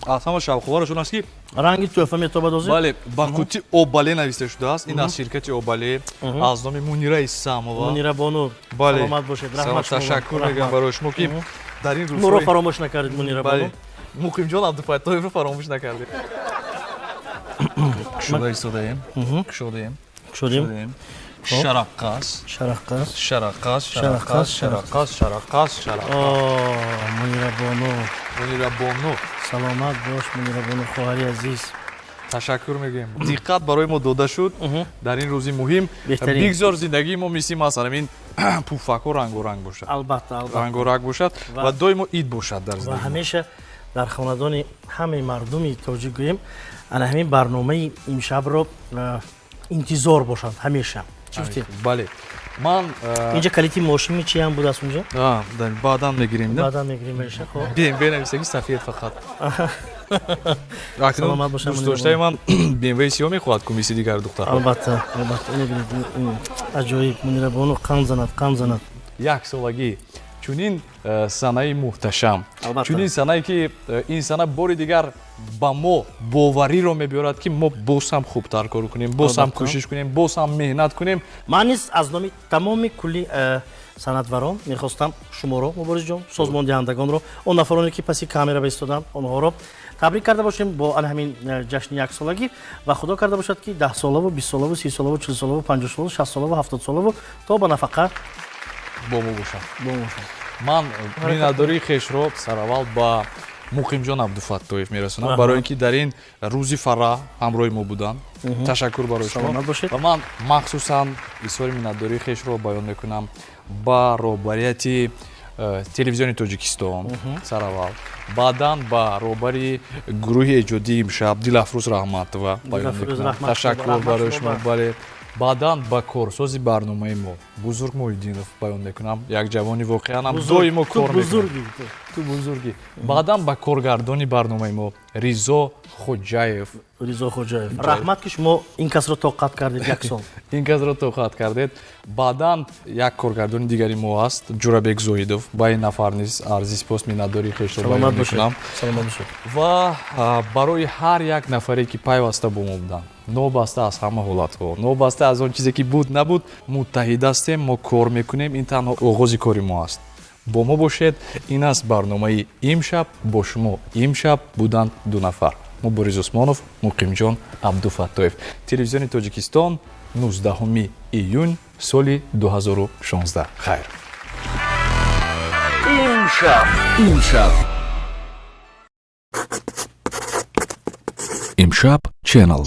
Аз ҳама шавқовараш он аст, ки ранги тӯҳфа метобад ҳозир. Бале, ба қуттӣ Обале нависта шудааст. Ин аз ширкати Обале, аз номи Мунира Исамова. Мунира бону, саломат бошед, раҳмат шумо. Ташаккур мегӯям барои шумо, ки дар ин рӯзҳои моро фаромӯш накардед, Мунира бону. Муқимҷон Абдуфаттоевро фаромӯш накардед. Кушода истодаем. Кушодаем. Кушодем. Шараққас. Шараққас. Шараққас, шараққас, шараққас, шараққас, шараққас. Мунира бону. Мунира бону. Саломат бош, Мунира бону, хоҳари азиз. Ташаккур мегӯем. Диққат барои мо дода шуд дар ин рӯзи муҳим. Бигзор зиндагии мо мисли масалан ин пуфакҳо рангоранг бошад. Албатта, албатта. Рангоранг бошад ва доимо ид бошад дар зиндагӣ. Ва ҳамеша дар хонадони ҳамаи мардуми тоҷик гӯем, ана ҳамин барномаи имшабро интизор бошанд ҳамеша. Чӣ гуфтед? Бале. Ман инҷа калити мошини чи ҳам будааст унҷа? Баъдан мегирем. Баъдан мегирем, меша, хуб. BMW нависаги сафед фақат. Саломат бошам. Дӯстдоштаи ман BMW сиёҳ мехоҳад ку мисли дигар духтарҳо. Албатта, албатта. Аҷоиб, Мунира бону қанд занад, қанд занад. Як солагӣ чунин санаи муҳташам, чунин санае ки ин сана бори дигар ба мо бовариро мебиёрад, ки мо боз ҳам хубтар кор кунем, боз ҳам кӯшиш кунем, боз ҳам меҳнат кунем. Ман низ аз номи тамоми кулли санъатварон мехостам шуморо, Муборизҷон, созмондиҳандагонро, он нафароне ки паси камера баистоданд, онҳоро табрик карда бошем бо ана ҳамин ҷашни яксолагӣ ва худо карда бошад, ки 10-солаву, 20-солаву, 30-солаву, 40-солаву, 50-солаву, 60-солаву, 70-солаву то ба нафақа бо мо бошад. Бо мо бошад. Ман миннатдории хешро сараввал ба Муқимҷон Абдуфаттоев мерасонам, барои ин ки дар ин рӯзи фараҳ ҳамроҳи мо буданд. Ташаккур барои шумо. Ва ман махсусан изҳори миннатдории хешро баён мекунам ба роҳбарияти телевизиони Тоҷикистон сараввал, баъдан ба роҳбари гурӯҳи эҷодии имшаб Дилафрӯз Раҳматова баён мекунам. Ташаккур барои шумо. Бале, баъдан ба корсози барномаи мо Бузург Муҳиддинов баён мекунам, як ҷавони воқеан ҳам доимо кор мекунад. Ту бузургӣ. Баъдан ба коргардони барномаи мо Ризо Хоҷаев. Ризо Хоҷаев, раҳмат, ки шумо ин касро тоқат кардед як сол. Ин касро тоқат кардед. Баъдан як коргардони дигари мо аст, Ҷурабек Зоҳидов. Ба ин нафар низ арзи сипос, миннатдории хешро баён мекунам. Ва барои ҳар як нафаре, ки пайваста бо мо буданд, новобаста аз ҳама ҳолатҳо, новобаста аз он чизе ки буд, набуд, муттаҳид ҳастем, мо кор мекунем. Ин танҳо оғози кори мо аст. Бо мо бошед. Ин аст барномаи имшаб. Бо шумо имшаб буданд ду нафар: Мубориз Усмонов, Муқимҷон Абдуфаттоев. Телевизиони Тоҷикистон, 19 июн соли 2016. Хайр. Имшаб. Имшаб. Имшаб Channel.